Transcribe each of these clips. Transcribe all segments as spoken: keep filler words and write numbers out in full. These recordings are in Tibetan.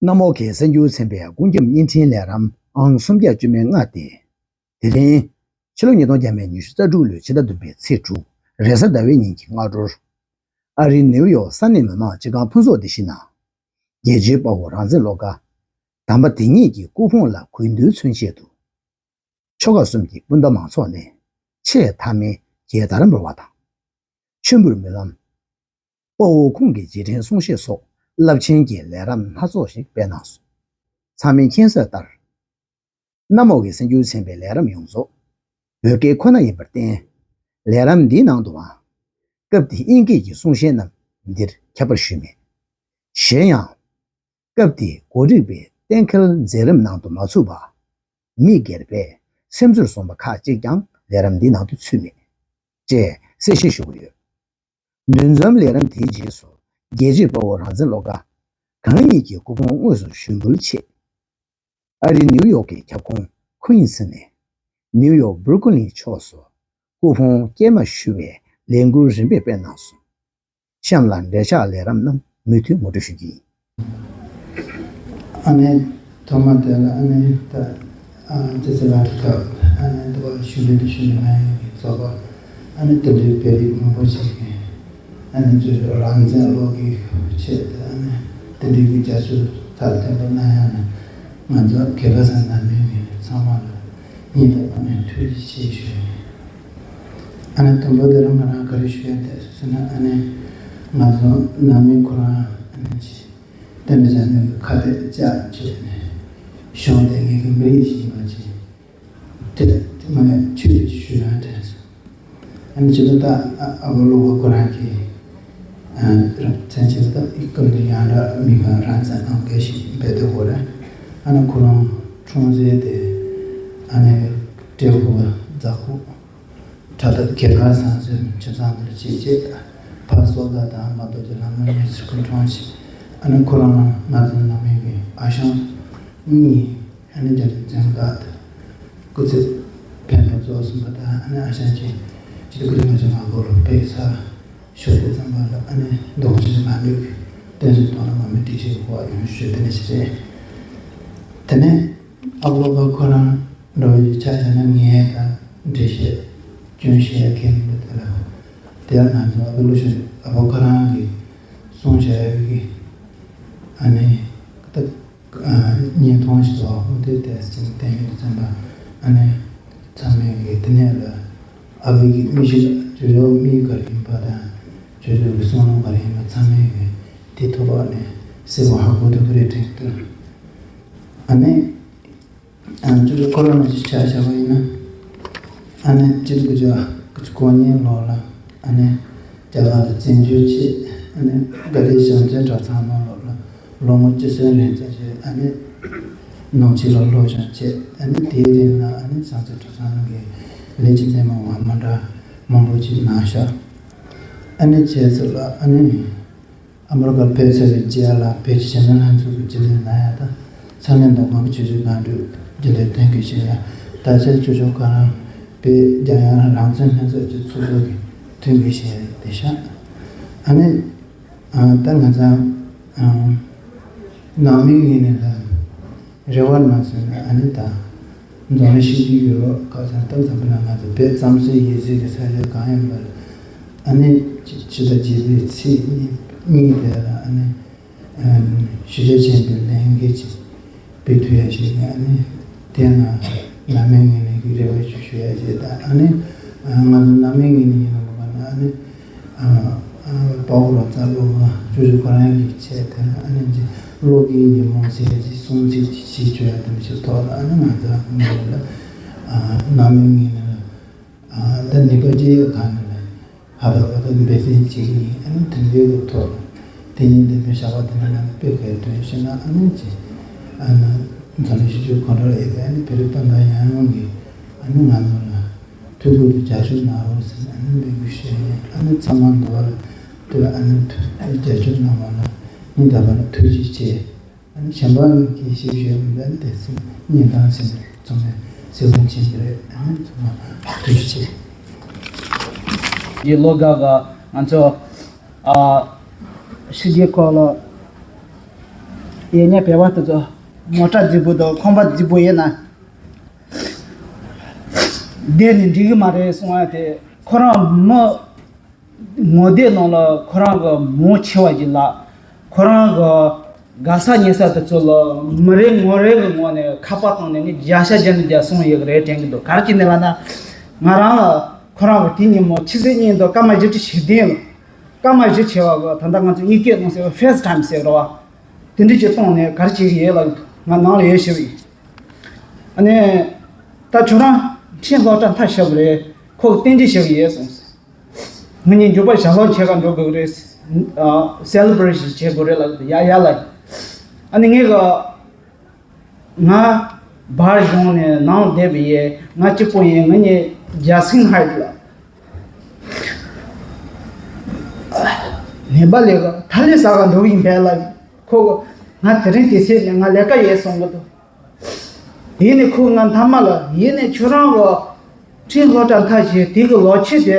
གནམ་འོག་གི་གསར་འགྱུར་ཚན་པའི་སྐུ་ཁམས་བརྙན་འཕྲིན་ལས་རིམ་ཨང་སུམ་བརྒྱ་བཅུ་མེད་ལྔ་སྟེ། དེ་རིང་། ཕྱི་ལོ་ཉིས་སྟོང་བརྒྱ་མེད་ཉི་ཤུ་རྩ་དྲུག་ལོའི་ཕྱི་ཟླ་བདུན་པའི་ཚེས་དྲུག་རེས་གཟའ་ཟླ་བའི་ཉིན་གྱི་སྔ་དྲོར། ཨ་རིའི་ནེའུ་ཡོག་ས་གནས་མི་མང་སྤྱི་ཁང་ཕུན་ཚོགས་སྡེ་བཞི་ནང་། རྒྱལ་གཅེས་དཔའ་བོ་རང་བཙན་བློ་དགའ། དམ་པ་དེ་ཉིད་ཀྱི་སྐུ་ཕུང་ལ་གུས་འདུད་མཚོན་ཆེད་དུ། ཆོལ་ཁ་གསུམ་གྱི་སྤུན་ཟླ་མང་ཚོགས་ནས་ཆེས་མཐའ་མའི་རྒྱལ་དར་འབུལ་བ་དང་། མཆོད་འབུལ་སྨོན་ལམ། དཔའ་བོ་ཁོང་གི་རྗེས་དྲན་གསུང་བཤད་སོགས་རླབས་ཆེན་གྱི་ལས་རིམ་སྣ་ཚོགས་ཤིག་སྤེལ་གནང་སོང་། ཚང་མས་མཁྱེན་གསལ་ལྟར། གནམ་འོག་གི་གསར་འགྱུར་ཚན་པའི་ལས་རིམ་ཡོངས་རྫོགས་བོད་སྐད་ཁོ་ན་ཡིན་པར་བརྟེན། ལས་རིམ་འདིའི་ནང་དུའང་། སྐབས་དེའི་དབྱིན་སྐད་ཀྱི་གསུང་བཤད་རྣམས་འདིར་ཁྱབ་པར་ཞུས་མེད། གཞན་ཡང་། སྐབས་དེའི་འགོ་ཁྲིད་པའི་གཏན་འཁེལ་མཛད་རིམ་ནང་དུ་མ་ཚུད་པ། མི་སྒེར་པས་སེམས་ཚོར་བཟུང་བ་ཁག་ཅིག་ཀྱང་ལས་རིམ་འདིའི་ནང་དུ་ཚུད་མེད། ཅེས་གསལ་བཤད་ཞུ་གི་ཡོད། འདུ་འཛོམས་ལས་རིམ་དེའི་རྗེས་སུ་རྒྱལ་གཅེས་དཔའ་བོ་རང་བཙན་བློ་དགའ་གང་ཉིད་ཀྱི་སྐུ་ཕུང་དངོས་སུ་ཞུ་འབུལ་ཆེད། ཨ་རིའི་ནིའུ་ཡོག་གི་ཁྱབ་ཁོངས་ཁུ་ཨིན་སི་ནས་ནིའུ་ཡོག་སྦྲུག་ལིན་ཕྱོགས་སུ་སྐུ་ཕུང་སྐྱེལ་མ་ཞུ་བའི་ལས་འགུལ་རིམ་པས་སྤེལ་གནང་སོང་། གཤམ་ལ་འབྲེལ་ཆགས་ལས་རིམ་རྣམས་མུ་མཐུད་ངོ་སྤྲོད་ཞུ་རྒྱུ་ཡིན། ཨ་ནེ་ཐོག་མ་དེ་ལ་ཨ་ནེ་ད་ཨ་ཙི་ཙི་ལ་སྐབས་ཨ་ནེ་འདི་བ་ཞུ་ལུས་དུ་ཞུ་ལུས་མ་ཡིན་གྱི་ཚོགས་པ་ཨ་ནེ་དེ་འདྲའི་དཔེ་རིགས་མང་པོ་ཞིག་གིས་ཨ་ནེ་ཚོས་རང་བཙན་བློ་གི་ཆེད་དུ་ཨ་ནེ་དེ་འདྲའི་གི་རྒྱ་ཆུ་ཐར་ཐེན་པོ་ན་ཡང་ན་ང་ཚོ་གེ་ཁ་སང་ན་མིན་གྱི་ཚང་མ་ལ་སྙིང་ཐག་པ་ནས་ཐུགས་རྗེ་ཆེ་ཞུ་ཡིན། ཨ་ནེ་དུམ་བུ་དེ་རིང་ང་རང་ག་རེ་ཞུ་ཡ་དེ་སོ་སོ་ན་ཨ་ནེ་ང་ཚོ་ནང་མི་ཁོ་རང་ཨ་ནེ་ཆེ། བསྟན་པའི་བྱ་དངོས་ཀྱི་ཁ་གཏད་བཅག་བྱས་ནས་བྱུང་བའི་ངེད་ཀྱི་མི་རིགས་ཤིག་ཡིན་པ་ཅིག་དེ་ངས་ཆོས་ཀྱི་ཞུ་ན་དྲན་སོང་། ཨ་ནི་ཇི་ལྟར་ད་ཨ་བོ་བློ་དགའ་ཁོ་རང་གིས་རབ་མཚན་ཆེ་ད་ཨི་ཀུན་ཏུ་ཡང་འདྲ་མི་གང་རང་བཙན་གང་གལ་ཞིག་འབད་དེ་གོ་རེད། ཨ་ནི་ཁོ་རང་འཁྲུངས་ཚེ་དེ་ཨ་ནི་ཏྲེ་ཧོ་རྫ་ཁོག་ཁྲ་ཐབས་གེ་ཁ་སང་སོའི་ཆུ་ཚང་དུ་བྱེད་ཅེས་ཕར་སོག་ད་དང་མ་རྡོ་རྗེ་ལྷ་མོ་གཉིས་སུ་ཀུན་འཁྲུངས་ཤིང་ཨ་ནི་ཁོ་རང་ང་ཚོ་ནང་མི་གི་ཨ་ཞང་གཉིས་ཨ་ནི་རྒྱ་རི་བཙན་དགའ་དང་སྐུ་ཚེ་འཕེལ་བ་རྫོགས་སོང་བ་དང་ཨ་ནི་ཨ་ཞང་གཅིག་སྤྱི་སྐུ་ང་ཚོ་ང་གོ་ལོ་པའི་ཚ་ཤོག་དེ་ཙམ་པ་ལ་ཨ་ནི་རྡོ་རྗེ་ལྷ་མོ་གི་བསྟན་སྲིད་དོན་ལ་མ་མི་དྲི་ཞིག་གོ་བ་ཡོང་ཞུ་དེ་ནི་ཞིག་རེད། དེ་ནས་ཨ་བློ་དགའ་ཁོ་རང་འགྲོ་བའི་ཆ་བཞག་ན་ངས་ད་འགྲེལ་བཤད་སྐྱོན་བཤད་མཁན་འདི་དེ་ལ་དེ་ཡང་ང་ཚོ་ཨ་བོ་ལུ་ཤུ་ཨ་བོ་ཁོ་རང་གིས་གསུངས་བཞག་ཡོད་ཀྱི་ཨ་ནི་ད་བརྙན་ཐུང་ཞིག་འདུག་འོ་དེ་དེ་ཅིག་བསྟན་ཡོད་ཙམ་པ་ཨ་ནི་ཚང་མས་ཀྱི་དེ་ནས་ལ་ཨ་བོ་གི་མི་ཞིག་ཇོ་ཇོ་མི་ག་རེ་ཡིན་པ་དང་ཇོ་ཇོ་གི་བསམ་བློ་ག་རེ་ཡིན་པ་ཚང་མས་ཀྱི་དེ་ཐོག་ནས་གསལ་པོ་ཧ་གོ་ཐུབ་ཀྱི་རེད་དྲན་གྱི་འདུག་ཨ་ནི། ཨ་ནི་ཅོ་ཅོ་ཁོ་རང་ལ་ཅིག་ཆ་བཞག་པ་ཡིན་ན། ཨ་ནི་སྤྱི་ལོ་དགུ་བརྒྱ་དགུ་བཅུ་གོ་གཉིས་ལོ་ལ་ཨ་ནི་རྒྱ་གར་ལ་བཙན་བྱོལ་ཆེད་ཨ་ནི་དགའ་ལྡན་བྱང་བཙན་གྲྭ་ཚང་ནང་ལོགས་ལ་ལོ་ངོ་བཅུ་གསུམ་རིང་ཙམ་ཞིག་ཨ་ནི་ནང་ཆོས་ལ་སློབ་སྦྱོང་བྱས། ཨ་ནི་དེའི་རིང་ལ་ཨ་ནི་བྱང་བཙན་གྲྭ་ཚང་གི་ལས་ཀྱི་སྣེ་མོ་བ་མ་འདྲ་མང་པོ་ཅིག་གནང་ཤག་ཨ་ནི་བྱས་ཚུལ་ལ་ཨ་ནི། ཨ་མི་རི་ཀར་ཕེབས་ཚར་བའི་རྗེས་ལ་བོད་ཀྱི་བྱེས་སྨད་ལྷན་ཚོགས་ཀྱི་རྒྱུན་ལས་གནང་ཡ་དང་། ས་གནས་མདོ་ཁམས་ཀྱི་ཆུ་བཞི་སྒང་དྲུག་རྒྱུན་ལས་ཐོན་སྐྱེད་བྱེད་ཡ། ད་ཆ་ཅོ་ཅོ་ཁོ་རང་བོད་རྒྱལ་ཡོངས་རང་བཙན་ལྷན་ཚོགས་ཀྱི་ཚོགས་གཙོ་གི་ཐུགས་འགན་བཞེས་ཡ་དེ་ཤག་ཨ་ནི། ཨ་ད་ང་ཚང་ཨ་ནང་མི་ངོས་ནས་ལ། རེ་བ་གནང་སོང་ན་ཨ་ནི་ད། འཛམ་གླིང་སྤྱི་ཡུལ་ཡུ་རོབ་ཁག་ཚང་སྟབས་བདེ་པོ་ན་ང་ཚོ་བོད་རྩམ་ཟོས་ཡོད་ཚད་ཀྱི་ས་ཆ་གང་ཡིན་པར་ཨ་ནི་ཕྱི་ཟླ་བརྒྱད་པའི་ཚེས་གཉིས་གཉིས་དེ་ལ་ཨ་ནི་ཞི་བདེ་ཆེན་པོའི་ལས་འགུལ་ཅིག་སྤེལ་ཐུབ་ཡ་ཞིག་ཨ་ནི་དེ་ན་ནང་མི་ངོས་ནས་ཀྱི་རེ་བ་ཞིག་ཞུ་ཡ་ཞིག་དང་ཨ་ནི་ང་ཚོ་ནང་མི་ངོས་ནས་ཡིན་ན་མ་ག་ན་ཨ་ནི། དཔའ་བོ་རང་རྩ་བློ་དགའ་ཅོ་ཅོ་ཁོ་རང་གི་ཆེད་དེ་ཨ་ནི་ཅི་བློ་གི་ཉིན་མོ་ཟེར་ཅི་གསུང་ཚིག་ཅི་ཞིག་བརྗོད་ཡ་དེ་མི་ཞིག་ཐོག་ལ་ཨ་ནི་ང་ཚོ་ངོས་ལ་ནང་མི་ངོས་ནས་ལ་ད་ནི་པ་ཅི་ཡོད་གང་ནས་ལ་ཧ་ད་ཧ་ད་འབད་བརྩོན་བྱེད་ཀྱི་ཡིན། ཨ་ནི་དེ་འདྲའི་གི་ཐོག་ལ་དེ་ཉིན་དེ་འདྲའི་བྱ་བ་དེ་ནི་ང་ཚོ་དཔེ་གལ་དོན་ཞེ་ན་ཨ་ནི་ཅི་ཨ་ནི་འཛམ་གླིང་སྤྱི་ཡུལ་གང་འདྲ་ལ་ཡོད་པའི་ཨ་ནི་བོད་རིགས་སྤུན་ཟླ་ཡང་ཡོངས་ཀྱི་ཨ་ནི་ང་ཚོ་ལ། ཐུགས་ཁུར་དུ་རྒྱབ་སྐྱོར་གནང་རོགས་ཟེར་ནས་ཨ་ནི་འབོད་སྐུལ་ཞུས་ནས་ཨ་ནི་ཚང་མ་འདུག་བ་ལ་དུ་ཨ་ནི་ཐུགས་རྒྱབ་སྐྱོར་གནང་བ་ལ་སྙིང་ཐག་པ་ནས་ཐུགས་རྗེ་ཆེ། ཨ་ནི་གཞན་པ་གི་ཞིབ་ཞིབ་མི་འདུག་ཨ་ནི་དེ་ཚོ་སྙིང་ཐག་ཟིན་ནས་ཚང་མས་གསལ་པོ་མཁྱེན་གྱི་རེད། ཨ་ནི་ཚང་མ་ཐུགས་རྗེ་ཆེ། ཡི་ལོ་འགའ་ག་ང་ཚོ་ཨ་ཕྱི་རྒྱལ་ཁག་ལ་ ཡིན་ནའི་བོད་པ་དེ་ཚོ་མོ་ཊ་རྫིག་པོ་དང་ཁང་པ་རྫིག་པོ་ཡིན་ན་བསྡད་ནས་འགྲིག་གི་མ་རེད་གསུང་བ་དེ། ཁོ་རང་མི་ངོ་དེབ་ནང་ལ་ཁོ་རང་གི་མང་ཆེ་བ་ཞིག་ལ་ཁོ་རང་གི་དགའ་ས་ཉེ་ས་དེ་ཚོ་ལ་མི་རེ་ངོ་རེ་གི་ངོ་ནས་ཁ་པར་བཏང་ནས་ངས་བརྒྱ་ཆ་བརྒྱ་ནས་བརྒྱ་གསུང་ཡོད་གི་རེད་དྲན་གི་འདུག་ག་རེ་བྱས་ནས་ལབ་ན། ང་རང་ལ་ཁོ་རང་གི་དེ་ཉིན་མོ་ཕྱི་ཚེས་གཉིས་དང་སྐར་མ་བཞི་བཅུ་ཞེ་བདུན་ལ། སྐར་མ་བཞི་བྱས་པ་གི་ད་ལྟ་ང་ཚོ་དབྱིན་སྐད་ནང་ཟེར་བ་ཕེ་སི་ཊའིམ་ཟེར་གི་རེད་བ། དེ་འདྲ་ཅིག་བཏང་ནས་ག་རེ་བྱེད་གི་ཡོད་ལབ། ང་ནང་ལ་ཡོད་ཞུ་གི་ཡིན། ཨ་ནི། ད་ཁྱོད་རང་ཁྲིམས་སློབ་གྲྭ་མཐར་ཕྱིན་པ་རེད། ཁོ་གི་རྟེན་འབྲེལ་ཞུ་གི་ཡོད་གསུངས། ང་གཉིས་མགྱོགས་པ་ཞལ་ལག་མཇལ་ག་འགྲོ་དགོས་ཀྱི་རེད། ཨ། སེ་ལེ་བྷ་རེ་ཤན་བྱེད་དགོས་རེད་ལབ། ཡ་ཡ་ལབ། ཨ་ནི་ངས་གི། ང་བར་གཞུང་ནས་ནང་བསྡད་པ་ཡིན། ང་གཅིག་པོ་ཡིན། ང་གཉིས་ཇཱ་སིན་ཧའེ་ཊི་ལ། ནེ་པ་ལི་གི་ཐ་ལི་ཟ་ག་འགྲོ་གི་ཡིན་པས་ལབ། ཁོ་ང་དེ་རིང་དེ་ཚེ་ནས་ང་ལས་ཀ་ཡོད་གསུང་གི་འདུག་ཡིན་ནའི་ཁོ་ང་མཐའ་མ་ལ་ཡིན་ནའི་ཁྱོད་རང་གི་ཁྲིམས་སློབ་གྲྭ་མཐར་ཕྱིན་དེ་གི་ལོ་ཕྱེད་དེ།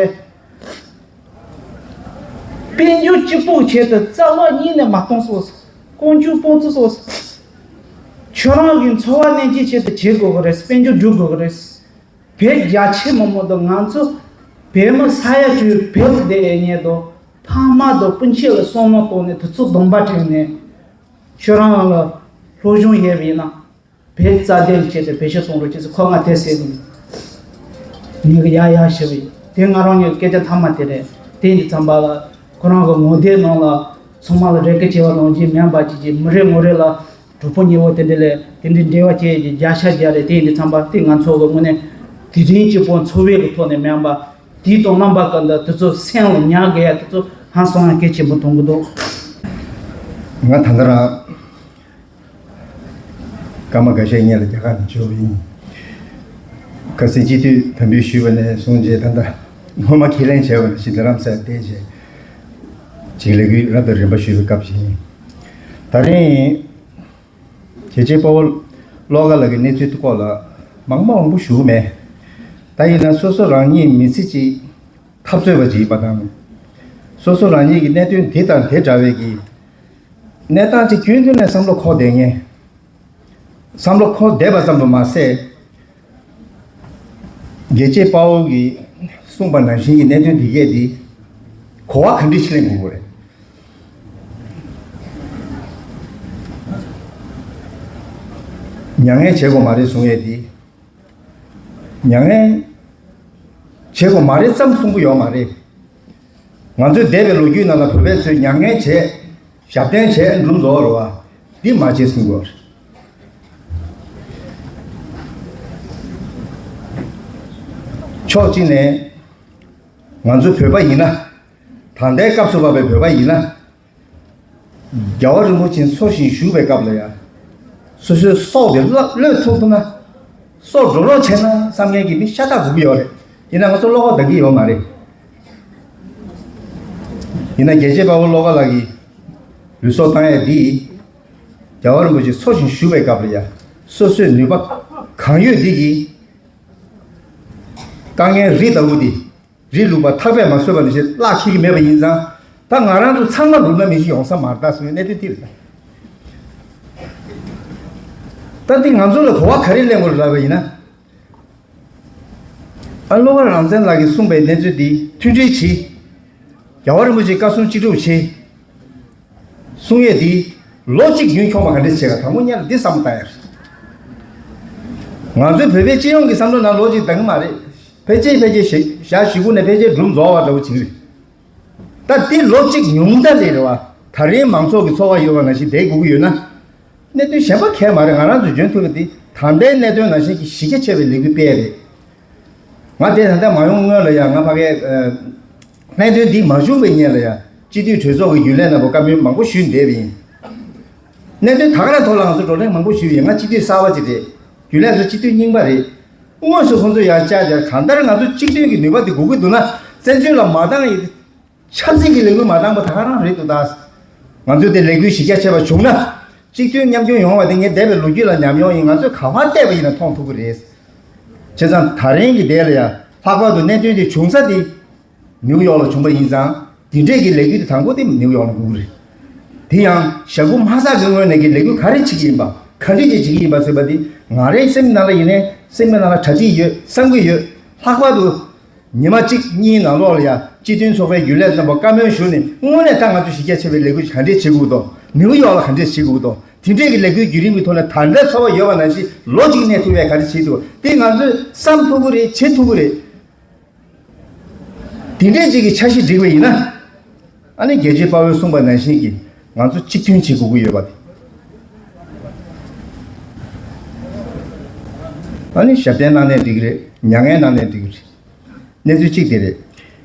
དཔལ་འབྱོར་སྤྱི་པོ་ཆེད་དུ་རྩ་བ་ཉིད་ནས་མ་གཏོང་སོང་། ཀོང་ཇུ་སྤོང་ཚུལ་སོང་། ཁྱོད་རང་གི་འཚོ་བ་གནས་ཀྱི་ཆེད་དུ་བྱེད་དགོས་ཀྱི་རེད། དཔལ་འབྱོར་སྒྲུབ་དགོས་ཀྱི་རེད། བོད་རྒྱ་ཆེ་མི་མང་དང་ང་ཚོ་བོད་མི་ས་ཡ་དྲུག་བོད་དུ་བསྡད་ཡོད་མཁན་དང་ཕ་མ་དང་སྤུན་མཆེད་ལ་བསམ་བློ་གཏོང་ནས་དུས་ཚོད་སྡོམ་པ་དྲངས་ནས་ཁྱོད་རང་ལ་སློབ་སྦྱོང་ཡོད་པ་ཡིན་ན། བོད་རྩ་དོན་ཆེད་དུ་བེད་སྤྱོད་གཏོང་རོགས་བྱེད་ཟེར་ཁོ་ང་དེ་ཟེར་གི་འདུག་ངས་གི་ཡ་ཡ་ཞུས་པ་ཡིན། དེ་ང་རང་ཉིད་སྐད་ཆ་མཐའ་མ་དེ་རེད། དེ་ཡིན་དུས་ཙམ་པ་ལ་ཁོ་རང་གི་ངོ་དེབ་ནང་ལ་ཚང་མ་ལ་རེ་སྐུལ་བྱས་པ་ནང་བཞིན་མིན་པ་ཅིག་ཅིག་མི་རེ་ངོ་རེ་ལ་གྲོགས་པོ་ཉེ་བོ་དེ་འདྲ་ལས་དེ་འདྲའི་འབྲེལ་བ་བྱས་ཀྱི་བརྒྱ་ཆ་བརྒྱ་རེད། དེ་ཡིན་དུས་ཙམ་པ་དེ་ང་ཚོ་གི་དངོས་གནས་དེ་རིང་གཅིག་པོ་འཚོ་བའི་གི་ཐོག་ནས་མིན་པ་དེའི་དང་རྣམ་པ་ཀུན་ཏུ་དེ་ཚོ་སེམས་ལ་ཉར་དགོས་ཡ་དེ་ཚོ་ཧང་སང་ཡ་གལ་ཆེན་པོ་མཐོང་གི་འདུག་ང་ད་ལྟ་རང་སྐར་མ་འགའ་ཤས་སྔོན་ལ་རྒྱ་གར་ནས་བྱོན་པ་ཡིན། ཁ་སང་སྤྱི་འཐུས་དམ་འབུལ་ཞུས་པ་ནས་བཟུང་རྗེས་ད་ལྟ་སྔོན་མ་ཁས་ལེན་བྱས་པ་ནང་བཞིན་རྡ་རམ་ས་ལ་བསྡད་རྗེས་ཅིག་ལས་འགུལ་རབ་དང་རིམ་པ་ཞུས་པའི་སྐབས་ཤིག་ཡིན། ད་རིང་རྒྱལ་གཅེས་དཔའ་བོ་བློ་དགའ་ལགས་ཀྱི་གནས་ཚུལ་སྐོར་ལ་མང་མང་མང་པོ་ཞུ་གི་མེད། ད་ཡིན་ན་སོ་སོ་རང་ཉིད་མི་ཚེ་གཅིག་འཐབ་རྩོད་པ་ཅིག་ཡིན་པ་དང་། སོ་སོ་རང་ཉིད་ཀྱི་གནད་དོན་དེ་དང་དེ་འདྲ་བའི་གི་གནས་སྟངས་ཅིག་རྒྱུན་མཐུད་ནས་བསམ་བློ་འཁོར་བསྡད་མཁན། བསམ་བློ་འཁོར་བསྡད་པ་ཙམ་དུ་མ་ཟད། རྒྱལ་གཅེས་དཔའ་བོ་གིས་གསུངས་པ་ནང་བཞིན་གྱི་གནད་དོན་དེ་གས་དེ་གོ་བ་ག་འདྲ་ཞིག་ལེན་དགོས་ཀྱི་རེད། མྱ་ངན་བྱེད་དགོས་མ་རེད་གསུང་ཡས་དེ། མྱ་ངན་བྱེད་དགོས་མ་རེད་ཙམ་གསུང་གི་ཡོད་མ་རེད། ང་ཚོའི་འདས་པའི་ལོ་རྒྱུས་ནང་ལ་བོད་པའི་ཚོས་མྱ་ངན་བྱས། ཞབས་བརྟན་བྱས་འགྲུབ་འགྲོ་བ་རེད་བ། འདི་མ་བྱེད་གསུང་དགོས། ཕྱོགས་གཅིག་ནས་ང་ཚོ་བོད་པ་ཡིན་ན། ད་ལྟའི་སྐབས་སུ་བབས་པའི་བོད་པ་ཡིན་ན། རྒྱལ་བ་རིན་པོ་ཆེ་འཚོ་ཞིང་བཞུགས་པའི་སྐབས་ལ་ཡང་། སོ་སོའི་སྲོག་དེ་བློས་བློས་ཐུབ་ཐུབ་ན། སྲོག་འགྲོ་རོགས་བྱས་ན་བསམ་མཁན་གྱི་མི་ཤ་སྟག་དགོས་ཀྱི་ཡོད་རེད། ཡིན་ན་ང་ཚོ་བློ་ཁོག་འདང་གི་ཡོད་མ་རེད། ཡིན་ན་རྒྱལ་གཅེས་དཔའ་བོ་བློ་དགའ་ལགས་ཀྱིས་ལུས་སྲོག་བཏང་ཡས་འདི། རྒྱལ་བ་རིན་པོ་ཆེ་འཚོ་ཞིང་བཞུགས་པའི་སྐབས་ལ་ཡང་། སོ་སོའི་ནུས་པ་གང་ཡོད་འདི་གིས། དཀའ་ངལ་རི་ལྟ་བུ་འདི། རི་ལུག་པ་ཐག་པས་མ་བཟོད་པ་ནང་བཞིན་བརླག་འཁྱེར་གྱི་མེད་པ་ཡིན་ཙང་། ད་ང་རང་ཚོ་ཚང་མ་རུབ་ན་མི་ཞིག་ཡོང་ས་མ་རེད་ད་གསུངས་པའི་གནད་དོན་འདི་རེད། ད་འདི་ང་ཚོ་ལ་གོ་བ་ག་རེ་ལེན་དགོས་རེད་ལབ་པ་ཡིན་ན། ཨ། བློ་དགའ་རང་བཙན་ལགས་ཀྱིས་གསུངས་པའི་གནས་ཚུལ་འདི་མཐུན་སྒྲིལ་གྱིས། རྒྱལ་བ་རིན་པོ་ཆེའི་བཀའ་གསུང་ཅི་སྒྲུབ་བྱེད། གསུང་ཡས་འདི་ལོ་གཅིག་རྒྱུན་འཁྱོངས་པ་ག་འདྲ་བྱེད་ག་དང་པོ་སྔོན་ལ་འདི་བསམ་བློ་བཏང་ཡ་རེད། ང་ཚོའི་བོད་པའི་སྤྱི་ཡོངས་ཀྱི་བསམ་བློ་ནང་ལོ་གཅིག་འདང་གི་མ་རེད། ཕལ་ཆེར་ཕལ་ཆེར་ཞག་ཞག་བཞི་དགུ་ནས་ཕལ་ཆེར་སྒྲུབ་རྫོགས་པ་འདྲ་བོ་ཅིག་རེད། ད་འདི་ལོ་གཅིག་ཉུང་མཐའ་ལས་རེད་བ། ད་རེས་མང་ཚོགས་ཀྱི་ཚོར་བ་ཡོད་པ་ནང་བཞིན་བསྡད་དགོས་ཀྱི་ཡོད་ན། གནད་དོན་གཞན་པ་གང་ཡང་མ་རེད། ང་རང་ཚོས་འཇོན་ཐུབ་པ་འདི་ད་ལྟའི་གནད་དོན་ནང་བཞིན་གྱི་གཞི་རྒྱ་ཆེ་བའི་ལས་འགུལ་སྤེལ་ཡ་རེད། ང་དེ་ད་ལྟ་མ་ཡོང་སྔོན་ལ་ཡང་ང་ཕ་གིའི་ཨ་གནད་དོན་འདི་མ་བྱུང་བའི་སྔོན་ལ་ཡང་སྤྱི་འཐུས་གྲོས་ཚོགས་ཀྱི་རྒྱུན་ལས་ནང་དུ་བཀའ་མོལ་མང་པོ་ཞུས་བསྡད་པ་ཡིན། གནད་དོན་ད་ག་རང་ཐོག་ལ་ང་ཚོ་བགྲོ་གླེང་མང་པོ་ཞུས་ཡིན། ང་སྤྱི་འཐུས་གསར་པ་ཅིག་རེད། རྒྱུན་ལས་ཚོ་སྤྱི་འཐུས་རྙིང་པ་རེད། དངོས་སུ་ཁོང་ཚོ་ཡར་བཅར་བྱས་གང་ལྟར་ང་ཚོ་སྤྱི་འཐུས་ཀྱི་ནུས་པ་དེ་དགོས་ཀྱི་འདུག་ན་བཙན་བྱོལ་ལ་མ་བཏང་ཡིན། ཆབ་སྲིད་ཀྱི་ལས་འགུལ་མ་བཏང་པ་ད་ག་རང་རེད་འདུག་ད། ང་ཚོས་དེ་ལས་འགུལ་གཞི་རྒྱ་ཆེ་བ་བྱུང་ན། གཅིག་མཐུན་མཉམ་སྐྱོང་ཡོང་བ་དེ་ངས་འདས་པའི་ལོ་རྒྱུས་ལ་ཉམས་མྱོང་ཡིན། ང་ཚོས་ག་པར་བལྟས་པ་ཡིན་ན་མཐོང་ཐུབ་ཀྱི་རེད། བྱས་ཙང་ད་རིང་གི་དེ་ལ་ཡང་ལྷག་པར་དུ་གནད་དོན་དེ་བྱུང་ས་དེ་ནིའུ་ཡོག་ལ་བྱུང་པ་ཡིན་ཙང་། དེ་འདྲས་ཀྱི་ལས་འགུལ་དེ་དང་པོ་དེ་ནིའུ་ཡོག་ལ་འགོ་རེད། དེ་ཡང་ཞྭ་གུ་མ་ཟག་གི་སྔོན་ནས་ཀྱི་ལས་འགུལ་ག་རེ་བྱེད་ཀྱི་ཡིན་པ། ག་འདྲས་ཀྱི་བྱེད་ཀྱི་ཡིན་པ་ཟེར་བ་དེ་ང་རའི་སེམས་ནང་ལ་ཡིན་ནའི་སེམས་ནང་ལ་གྲ་སྒྲིག་ཡོད། བསམ་གྱི་ཡོད། ལྷག་པར་དུ་ཉི་མ་གཅིག་གཉིས་ནང་ལོགས་ལ་ཡང་སྤྱི་མཐུན་ཚོགས་པའི་རྒྱུན་ལས་རྣམ་པ་བཀའ་མོལ་ཞུས་ནས་དངོས་གནས་ད་ང་ཚོ་གཞི་རྒྱ་ཆེ་བའི་ལས་འགུལ་ག་འདྲས་བྱེད་དགོས་འདུག་ནིའུ་ཡོག་ལ་ག་འདྲས་བྱེད་དགོས་འདུག་དེ་འདྲས་ཀྱི་ལས་འགུལ་བརྒྱུད་རིམ་གྱི་ཐོག་ནས་ད་ལྟ་ཚོར་བ་ཡོད་པ་ནང་བཞིན་ལོ་གཅིག་གནས་ཐུབ་པའི་ག་རེ་བྱེད་ཐུབ་དེ་ང་ཚོས་བསམ་ཐུབ་ཀྱི་རེད། བྱེད་ཐུབ་ཀྱི་རེད། དེ་འདྲས་ཅིག་གི་འཆར་གཞི་བསྒྲིགས་པ་ཡིན་ན། ཨ་ནི་རྒྱལ་གཅེས་དཔའ་བོས་གསུངས་པ་ནང་བཞིན་གྱི་ང་ཚོ་གཅིག་མཐུན་བྱེད་དགོས་ཀྱི་ཡོད་པ་དེ། ཨ་ནི་ཞབས་བརྟན་གནང་ནའི་འགྲིག་གི་རེད། མྱ་ངན་གནང་ནའི་འགྲིག་གི་རེད། གནས་ཚུལ་གཅིག་དེ་རེད།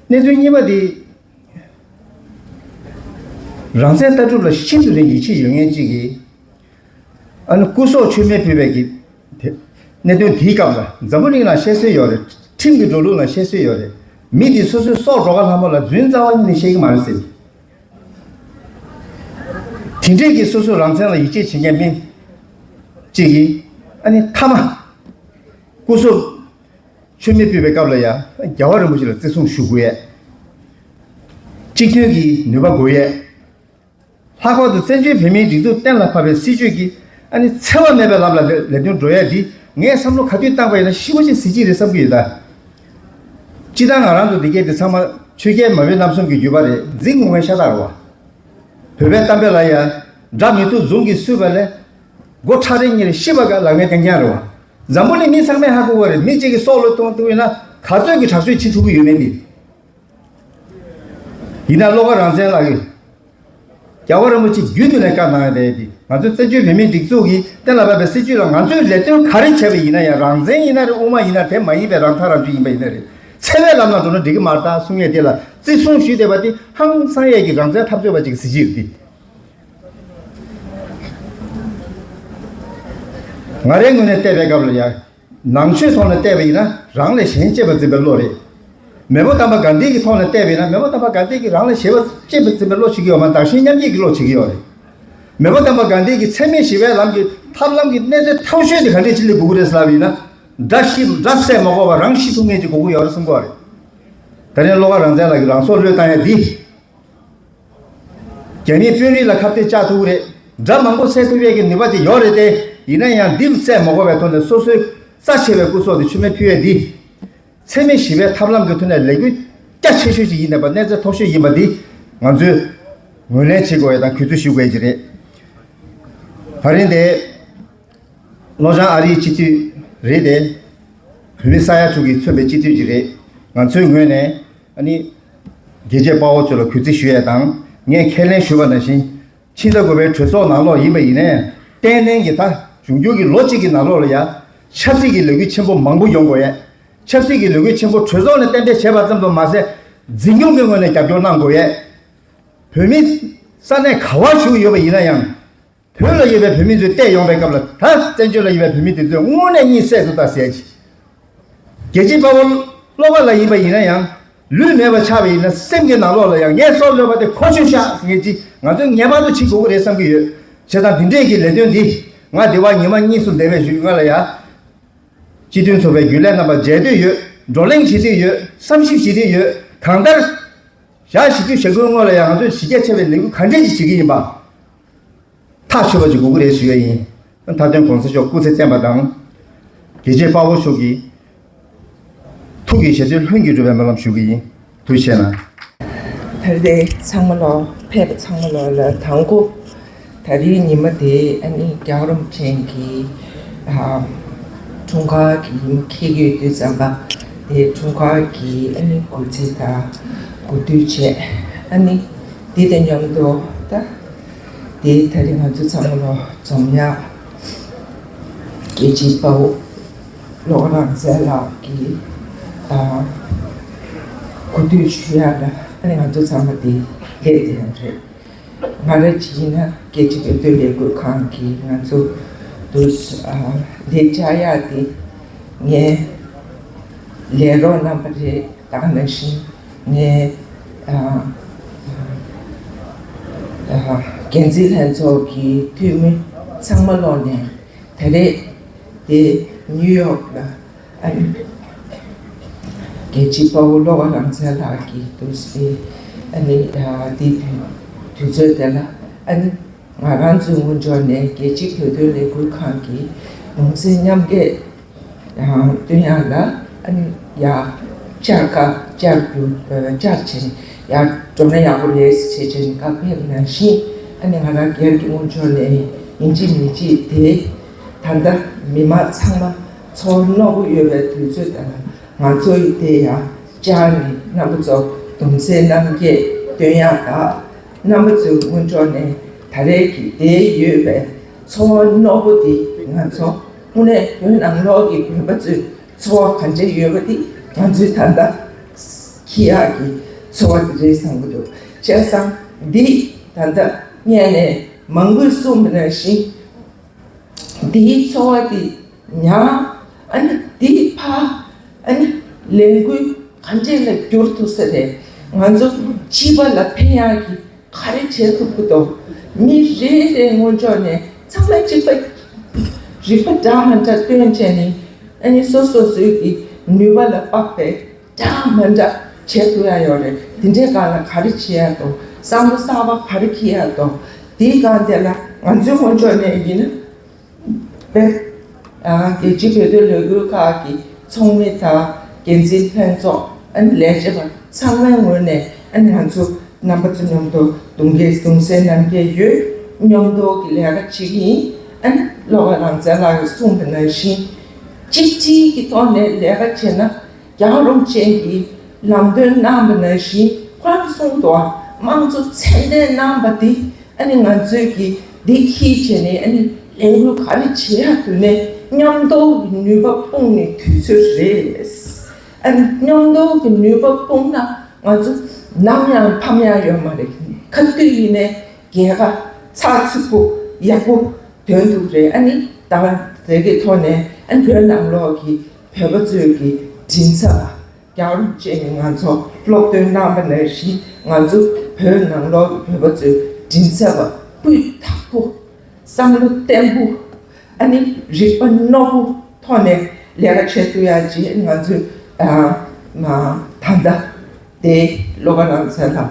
གནས་ཚུལ་གཉིས་པ་དེ། རང་བཙན་ལྟ་གྲུབ་ལ་ཤིན་ཏུ་ནས་ཡིད་ཆེས་ཡོད་མཁན་གཅིག་གིས། ཨ་ནི་སྐུ་སྲོག་མཆོད་མེ་ཕུལ་བའི་གི་དེ་གནད་དོན་དེའི་སྐབས་ལ་འཛམ་བུ་གླིང་ལ་བཤད་སྲོལ་ཡོད་རེད། ཁྲིམས་ཀྱི་འགྲོ་ལུགས་ལ་བཤད་སྲོལ་ཡོད་རེད། མི་དེ་སོ་སོའི་སྲོག་འགྲོ་ག་ལྷ་མོ་ལ་རྫུན་རྩ་བ་ཉིད་ནས་བཤད་ཀྱི་མ་རེད་ཟེར། དེ་འདྲས་ཀྱི་སོ་སོའི་རང་བཙན་ལ་ཡིད་ཆེས་བྱེད་མཁན་མི་གཅིག་གིས་ཨ་ནི་མཐའ་མ་སྐུ་སྲོག་མཆོད་མེ་ཕུལ་བའི་སྐབས་ལ་ཡང་རྒྱལ་བ་རིན་པོ་ཆེ་ལ་བརྩི་སྲུང་ཞུ་དགོས་ཡས། གཅིག་མཐུན་གྱི་ནུས་པ་དགོས་ཡས། ལྷག་པར་དུ་བཙན་བྱོལ་བོད་མིའི་སྒྲིག་འཛུགས་གཏན་ལ་ཕབ་པའི་སྲིད་བྱུས་ཀྱིས་ཨ་ནི་འཚེ་བ་མེད་པའི་ལམ་ལ་ལས་དོན་འགྲོ་ཡ་འདི་ངས་བསམ་བློ་ག་དུས་བཏང་པ་ཡིན་ན་ཤི་བ་ཅིག་གཟི་བརྗིད་རེད་བསམ་གྱི་ཡོད་ད། སྤྱིར་བཏང་ང་རང་ཚོ་འདི་གས་འདི་ཚང་མ་ཆོས་རྒྱལ་མ་བོའི་རྣམ་གསུམ་གྱི་བརྒྱུད་པ་རེད། འཛིང་ངུ་ངའི་ཤ་སྟག་རེད་བ། བོད་པའི་གཏམ་དཔེ་ལ་ཡ་དགྲ་མི་ཐུབ་མཛུབ་ཀྱིས་བསུས་པ་ལས། མགོ་ཁྲ་རེ་གཉིས་རེ་ཤི་བ་ག་ལ་ངའི་གན་རྐྱང་རེད་བ། འཛམ་བུ་གླིང་མི་ཚང་མས་ཧ་གོ་བ་རེད། མི་གཅིག་གི་སྲོག་བློས་གཏོང་ཐུབ་ཡོད་ན་ག་ཚོད་ཀྱི་དྲག་སྤྱོད་བྱེད་ཐུབ་ཀྱི་ཡོད་མེད་འདི། ཡིན་ན་བློ་དགའ་རང་བཙན་ལགས་ཀྱིས། རྒྱལ་བ་རིན་པོ་ཆེ་རྒྱུན་དུ་ནས་བཀའ་གནང་ཡ་དེ་འདི་ང་ཚོའི་བཙན་བྱོལ་བོད་མིའི་སྒྲིག་འཛུགས་ཀྱིས་གཏན་ལ་ཕབ་པའི་སྲིད་བྱུས་ལ་ང་ཚོས་ལས་དོན་ག་རེ་བྱས་པ་ཡིན་ན་ཡང་རང་བཙན་ཡིན་ན་རེད། དབུ་མ་ཡིན་ན་དེ་མ་ཡིན་པའི་རང་ཐག་རང་གཅོད་ཡིན་པ་ཡིན་ན་རེད། འཚེ་བའི་ལམ་ལ་འགྲོ་ན་འགྲིག་གི་མ་རེད་ད་གསུང་ཡས་དེ་ལ་བརྩི་སྲུང་ཞུས་བསྡད་པ་དེ་ཧང་སང་ཡས་ཀྱི་རང་བཙན་འཐབ་རྩོད་པ་ཅིག་གི་གཟི་བརྗིད་རེད་འདི། ང་རའི་ངོས་ནས་བལྟས་པའི་སྐབས་ལ་ཡང་། ནང་ཆོས་ཐོག་ནས་བལྟས་པ་ཡིན་ན་རང་ལས་གཞན་གཅེས་པར་འཛིན་པའི་བློ་རེད། མེས་པོ་དམ་པ་གྷན་དྷི་གི་ཐོག་ནས་བལྟས་པ་ཡིན་ན་མེས་པོ་དམ་པ་གྷན་དྷི་གིས་རང་ལས་གཞན་པ་གཅེས་པར་འཛིན་པའི་བློ་བྱེད་ཀྱི་ཡོད་མ་གཏོགས་བདག་གཞན་མཉམ་བརྗེ་གི་བློ་བྱེད་ཀྱི་ཡོད་རེད། མེས་པོ་དམ་པ་གྷན་དྷི་གིས་འཚེ་མེད་ཞི་བའི་ལམ་གྱི་ཐབས་ལམ་གྱི་གནས་ཚད་མཐོ་ཤོས་དེ་ག་འདྲས་ཅིག་སླེབས་དགོས་ཀྱི་རེད་ཟེར་ལབ་པ་ཡིན་ན། དགྲ་ཤི་དགྲ་བསད་མ་དགོས་པར་རང་ཤི་ཐུབ་མཁན་ཅིག་དགོས་ཀྱི་ཡོད་རེད་གསུང་གི་ཡོད་རེད། ད་རིང་བློ་དགའ་རང་བཙན་ལགས་ཀྱིས་རང་སྲོག་བློས་བཏང་ཡ་འདི། རྒྱ་མིའི་དཔོན་རིགས་ལ་ཁ་གཏད་བཅག་ཐུབ་ཀྱི་རེད། དགྲ་མང་པོ་བསད་ཐུབ་ཡས་ཀྱི་ནུས་པ་དེ་ཡོད་རེད་དེ། ཡིན་ན་ཡང་འདི་བསད་མ་དགོས་པའི་ཐོག་ནས་སོ་སོའི་རྩ་ཆེ་བའི་སྐུ་སྲོག་དེ་མཆོད་མེ་ཕུལ་ཡས་འདི། འཚེ་མེད་ཞི་བའི་ཐབས་ལམ་གྱི་ཐོག་ནས་ལས་འགུལ་རྒྱ་ཆེ་ཤོས་ཅིག་ཡིན་པ་གནས་ཚད་མཐོ་ཤོས་ཡིན་པ་འདི་ང་ཚོས་ངོས་ལེན་བྱེད་དགོས་ཡས་དང་གུས་བརྩི་ཞུ་དགོས་ཡས་ཅིག་རེད། ད་རིང་དེ། ལྷོ་བྱང་ཨ་རིའི་སྤྱི་འཐུས་རེད་དེ། བོད་མི་ས་ཡ་དྲུག་གིས་མཚོན་པའི་སྤྱི་འཐུས་ཅིག་རེད། ང་ཚོའི་ངོས་ནས་ཨ་ནི། རྒྱལ་གཅེས་དཔའ་བོ་ཚོ་ལ་གུས་བརྩི་ཞུ་ཡས་དང་ངས་ཁས་ལེན་ཞུས་པ་ནང་བཞིན། ཕྱི་ཟླ་དགུ་པའི་གྲོས་ཚོགས་ནང་ལོགས་ཡིན་པ་ཡིན་ནའི་ཏན་ཏན་གྱི་ད་འབྱུང་འགྱུར་གྱི་ལོ་གཅིག་གི་ནང་ལོགས་ལ་ཡ། ཆབ་སྲིད་ཀྱི་ལས་འགུལ་ཆེན་པོ་མང་པོ་ཡོང་དགོས་ཡས། ཆབ་སྲིད་ཀྱི་ལས་འགུལ་ཆེན་པོ་གྲོས་ཚོགས་ནས་གཏན་འབེབས་བྱས་པ་ཙམ་དུ་མ་ཟད། འཛིན་སྐྱོང་གི་ངོས་ནས་རྒྱབ་སྐྱོར་གནང་དགོས་ཡས། བོད་མི་ས་གནས་ག་བར་བཞུགས་ཡོད་པ་ཡིན་ན་ཡང་། བོད་ལ་ཡོད་པའི་བོད་མི་ཚོས་བལྟས་ཡོང་པའི་སྐབས་ལ་ད་བཙན་བྱོལ་ལ་ཡོད་པའི་བོད་མི་དེ་ཚོས་དངོས་གནས་གཉིད་སད་དུ་ད་ཟེར་གྱི། རྒྱལ་གཅེས་དཔའ་བོ་བློ་དགའ་ལགས་ཡིན་པ་ཡིན་ན་ཡང་ལུས་མེད་པ་ཆགས་པ་ཡིན་ན་སེམས་ཀྱི་ནང་ལོགས་ལ་ཡང་ངའི་སྲོག་བློས་པ་དེ་ཁོ་ཆོས་ཤག་ཟེར་མཁན་ཅིག་ང་ཚོས་ངེས་པར་དུ་བྱེད་དགོས་ཀྱི་རེད་བསམ་གྱི་ཡོད། བྱས་ཙང་འདི་འདྲས་ཀྱི་ལས་དོན་འདི་ང་འདི་བར་ཉི་མ་གཉིས་གསུམ་འདས་པའི་གཞུག་ང་ལ་ཡ། སྤྱི་མཐུན་ཚོགས་པའི་རྒྱུན་ལས་རྣམ་པ་མཇལ་འདོད་ཡོད། བགྲོ་གླེང་བྱེད་འདོད་ཡོད། བསམ་ཞིབ་བྱེད་འདོད་ཡོད། གང་ལྟར། ཞག་བཞི་བཅུ་ཞེ་དགུའི་སྔོན་ལ་ཡང་ང་ཚོས་གཞི་རྒྱ་ཆེ་བའི་ལས་འགུལ་ག་འདྲས་ཅིག་བྱེད་ཀྱི་ཡིན་པ། ཐག་ཆོད་པ་ཅིག་དགོས་ཀྱི་རེད་ཞུ་ཡ་ཡིན། མཐའ་དོན་གོང་ས་མཆོག་སྐུ་ཚེ་བརྟན་པ་དང་། རྒྱལ་གཅེས་དཔའ་བོ་མཆོག་གི་ཐུགས་ཀྱི་བཞེད་དོན་ལྷུན་གྱིས་གྲུབ་པའི་སྨོན་ལམ་ཞུ་གི་ཡིན། ཐུགས་རྗེ་གནང་། ད་རེས་ཚང་མ་ལོ་ཕེབས་ཚང་མ་ལོ་ལ་དང་པོ། ད་རེས་ཉི་མ་དེ་ཨ་ནི་རྒྱལ་བ་རིན་པོ་ཆེ་གི་ཨ་འཁྲུངས་སྐར་གྱི་ཉི་མ་འཁེལ་གྱི་ཡོད་དུས་ཙམ་པ། དེ་འཁྲུངས་སྐར་གྱི་ཨ་ནི་གུས་བརྩི་དང་གུས་འདུད་བྱས། ཨ་ནི་དེ་དང་མཉམ་དུ་ད་དེ་ད་རེས་ང་ཚོ་ཚང་མ་ལོ་འཛོམས་ཡག་རྒྱལ་གཅེས་དཔའ་བོ་བློ་དགའ་རང་བཙན་ལགས་ཀྱི་ཨ་གུས་འདུད་ཞུ་ཡག་ལ་ཨ་ནི་ང་ཚོ་ཚང་མ་དེ་སླེབས་དེ་ཡང་རེད། ང་རང་གཅིག་ཡིན་ན་རྒྱལ་སྤྱི་བོད་དོན་ལས་འགུལ་ཁང་གིས་ང་ཚོ་དུ་ཨ་ལས་བྱ་ཡག་དེ་ངའི་ལས་རོགས་རྣམ་པ་རེད། ད་ག་ནང་བཞིན་ངའི་ཨ་ཨ་འགན་འཛིན་ལྷན་ཚོགས་ཀྱི་འཐུས་མི་ཚང་མ་ལོག་ནས་ད་རེས་དེ་ནིའུ་ཡོག་ལ། ཨ་ནི། རྒྱལ་གཅེས་དཔའ་བོ་བློ་དགའ་རང་བཙན་ལགས་ཀྱིས་འདུག་སེ། ཨ་ནི། ཨ་དེ་དུས་དུས་ཚོད་དེ་ལ། ཨ་ནི་ང་རང་ཚོའི་སྔོན་འཇོག་ནས་རྒྱལ་སྤྱིའི་བོད་དོན་ལས་འགུལ་ཁང་གི་གདུང་སེམས་མཉམ་སྐྱེད་སྟོན་ཡག་ལ་ཨ་ནི་ཡར་བཅར་ཁ་བཅར་རྒྱུ་བཅར་བྱས་ནས་ཡར་འགྲོ་ན་ཡག་པོ་རེད་ཟེར་བྱས་ནས་བཀའ་ཕེབས་ནང་བཞིན། ཨ་ནི་ང་རང་སྒེར་གྱི་སྔོན་འཇོག་ནས་ཡིན་གཅིག་མིན་གཅིག་དེ་ད་ལྟ་མི་མང་ཚང་མ་ཚོར་རྣོ་པོ་ཡོད་པའི་དུས་ཚོད་དང་། ང་ཚོ་ཡི་དེ་ཡང་བཅར་ནས་རྣམ་པ་ཚོ་གདུང་སེམས་རྣམ་རྒྱལ་སྟོན་ཡག་དང་། རྣམ་པ་ཚོའི་སྔོན་འཇོག་ནས་ད་རེས་ཀྱི་དེ་ཡོད་པའི་ཚོར་བ་རྣོ་པོ་དེ་ང་ཚོ་དངོས་གནས་བོད་ནང་ལོགས་ཀྱི་བོད་པ་ཚོའི་ཚོར་བ་ག་འདྲ་ཡོད་པ་དེ་ང་ཚོས་ད་ལྟ་འཁྱེར་ཡག་གི་ཚོར་བ་དེ་རེད་བསམ་གྱི་འདུག་བྱས་ཙང་འདི་ད་ལྟ་སྔས་ནས་མང་པོས་གསུངས་པ་ནང་བཞིན། འདིའི་འཚོ་བ་འདི་ཉག་ཨ་ནི་འདི་ཕ་ཨ་ནི་ལས་འགུལ་ག་འདྲས་ལ་འགྱུར་ཐུབ་ས་རེད། ང་ཚོ་སྤྱི་པ་ལ་ཕན་ཡག་གི་ག་རེ་བྱེད་ཐུབ་ཀྱི་འདུག་མི་རེ་རེ་སྔོན་འཇོག་ནས་ཚང་མ་གཅིག་པ་རིག་པ་འདྲ་མ་འདྲ་སྟོན་བྱས་ནས། ཨ་ནི་སོ་སོ་སོའི་གི་ནུས་པ་ལ་དཔག་པའི་འདྲ་མི་འདྲ་བྱེད་ཐུབ་ཡག་ཡོད་རེད། དེ་འདྲའི་སྒང་ལ་ག་རེ་བྱེད་ཡག་འདུག་བསམ་བློ་གསར་པ་ག་རེ་འཁྱེར་ཡག་འདུག་དེའི་སྒང་དེ་ལ་ང་ཚོའི་སྔོན་འཇོག་ནས་ཡིན་ན་དཔེར་ཨ་རྒྱལ་སྤྱིའི་བོད་དོན་ལས་འགུལ་ཁག་གི་ཚོགས་མི་དང་འགན་འཛིན་ལྷན་ཚོགས། ཨ་ནི་ལས་བྱེད་པ་ཚང་མའི་ངོས་ནས། ཨ་ནི་ང་ཚོ་རྣམ་པ་ཚོ་མཉམ་དུ་གདུང་རྒྱལ་གདུང་སེམས་རྣམ་རྒྱལ་ཡོད། མཉམ་དུ་གི་ལས་ཀ་བྱེད་ཀྱི་ཡིན། ཨ་ནི་བློ་དགའ་རང་བཙན་ལགས་ཀྱིས་གསུངས་པ་ནང་བཞིན་གཅིག་སྒྲིལ་གྱི་ཐོག་ནས་ལས་ཀ་བྱས་ན། རྒྱལ་བ་རིན་པོ་ཆེ་གི་ལམ་སྟོན་གནང་བ་ནང་བཞིན། ཁོ་རང་གསུངས་འདུག་དམངས་གཙོ་ཚད་ལྡན་གནང་བ་འདི། ཨ་ནི་ང་ཚོས་ཀྱི་འདི་འཁྱེར་བྱས་ནས། ཨ་ནི་ལས་འགུལ་ག་རེ་བྱེད་ཡག་དུས་ནས་མཉམ་དུ་གི་ནུས་པ་སྤུངས་ནས་དུས་ཚོད་རེད། ཨ་ནི་མཉམ་དུ་གི་ནུས་པ་སྤུངས་ན་ང་ཚོ་ནམ་ཡང་ཕམ་ཡག་ཡོད་མ་རེད། ག་དུས་ཡིན་ནས་རྒྱལ་ཁ་ཚགས་ཚུད་པོ་ཡག་པོ་དོན་འདུག་རེད། ཨ་ནི་ད་དེ་གི་ཐོག་ནས། ཨ་ནི་བོད་ནང་ལོགས་ཀྱི་བོད་པ་ཚོས་ཀྱི་མགྲིན་ཚབ་པ། རྒྱལ་བ་རིན་པོ་ཆེ་ནས་ང་ཚོ་སློབ་སྟོན་གནང་བ་ནང་བཞིན། ང་ཚོ་བོད་ནང་ལོགས་ཀྱི་བོད་པ་ཚོས་མགྲིན་ཚབ་པ་སྤུས་དག་པོ། བསམ་བློ་བརྟན་པོ། ཨ་ནི་རིག་པ་རྣོ་པོ་ཐོག་ནས་ལས་ཀ་བྱེད་ཐུབ་ཡག་ཅིག་ང་ཚོས་ཨ་མ་ད་ལྟ་དེ་བློ་དགའ་རང་བཙན་ལགས་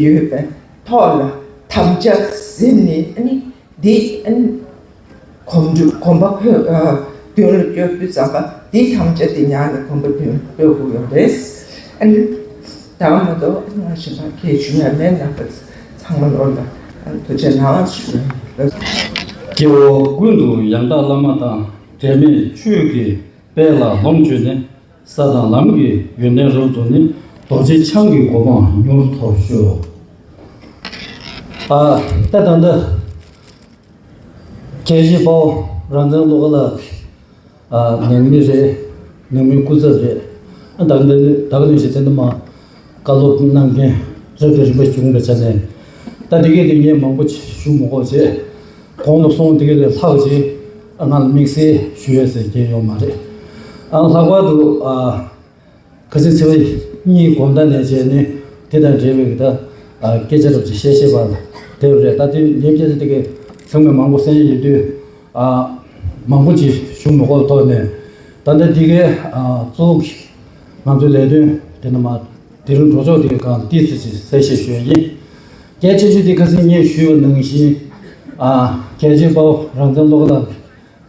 ཡོད་པའི་ཐོག་ལ་དམ་བཅའ་ཟིན་ནས། ཨ་ནི་འདི་ཨ་ནི་གོམ་བགྲོད་གོམ་པ་ཕོད། ཨ་མདུན་ལ་སྐྱོད་དུས་ཙམ་པ་འདི་དམ་བཅའ་དེ་ཉར་ནས་གོམ་པ་མདུན་སྐྱོད་དགོས་ཡོད་རེད། ཨ་ནི་ད་མ་གཏོགས་ང་གཞན་པ་སྐད་ཞུ་ཡག་མེད། རྣམ་པ་ཚང་མ་ལོ་ལ་ཨ་ནི་ཐུགས་རྗེ་གནང་ཞུ་ཡག་ཡིན། སྐྱེ་བོ་ཀུན་ཏུ་ཡང་དག་བླ་མ་དང་། འབྲལ་མེད་ཆོས་ཀྱི་དཔལ་ལ་ལོངས་སྤྱོད་ནས། ས་དང་ལམ་གྱི་ཡོན་ཏན་རབ་རྫོགས་ནས། རྡོ་རྗེ་འཆང་གི་གོ་འཕང་མྱུར་ཐོབ་ཤོག་ཨ་ད་ད་ལྟ་རྒྱལ་གཅེས་དཔའ་བོ་རང་བཙན་བློ་དགའ་ལགས་ཀྱི་ཨ་ནང་མི་རེད། ནང་མི་སྐུ་ཚབ་རེད། ཨ་ད་ད་ད་ག་ནང་བཞིན་དེ་འདྲ་མ་བཀའ་སློབ་གནང་མཁན་རབ་དང་རིམ་པ་བྱུང་བའི་ཆ་ནས། ད་དེ་གས་དེ་ངས་མང་པོ་ཞུ་མི་དགོས་བྱས། གོང་དུ་སོང་དེ་ག་ལས་ལྷག་ཅིག་ང་ལ་དམིགས་བསལ་ཞུ་ཡས་ཟེར་མཁན་ཡོད་མ་རེད། ཨ་ལྷག་པར་དུ་ཨ་ཁ་སང་ཚེས་པ་གཉིས་དགོང་དག་ནས་བྱས་ནས་དེ་དང་འབྲེལ་བའི་གི་ད་ཨ་སྐད་ཆ་རབ་ཅིག་བཤད་ཤེས་པ་ལ་དེ་རེད། ད་དེ་ལས་སྐད་ཆ་དེ་ག་ཚང་མས་མང་པོ་གསན་ཡོད་དུས་ཨ་མང་པོ་ཅིག་ཞུ་མི་དགོས་ཐོག་ནས། ད་ལྟ་དེ་གའི་ཨ་གཙོ་བོ་ང་ཚོའི་ལས་དོན་དེ་ནི་མ། དེ་རིང་འགྲོ་ཕྱོགས་དེའི་སྒང་ཏོག་ཙམ་ཅིག་གསལ་བཤད་ཞུ་ཡ་ཡིན། གལ་ཆེ་ཤོས་དེ་ཁ་སང་ངས་ཞུས་པ་ནང་བཞིན། ཨ་རྒྱལ་གཅེས་དཔའ་བོ་རང་བཙན་བློ་དགའ་ལགས་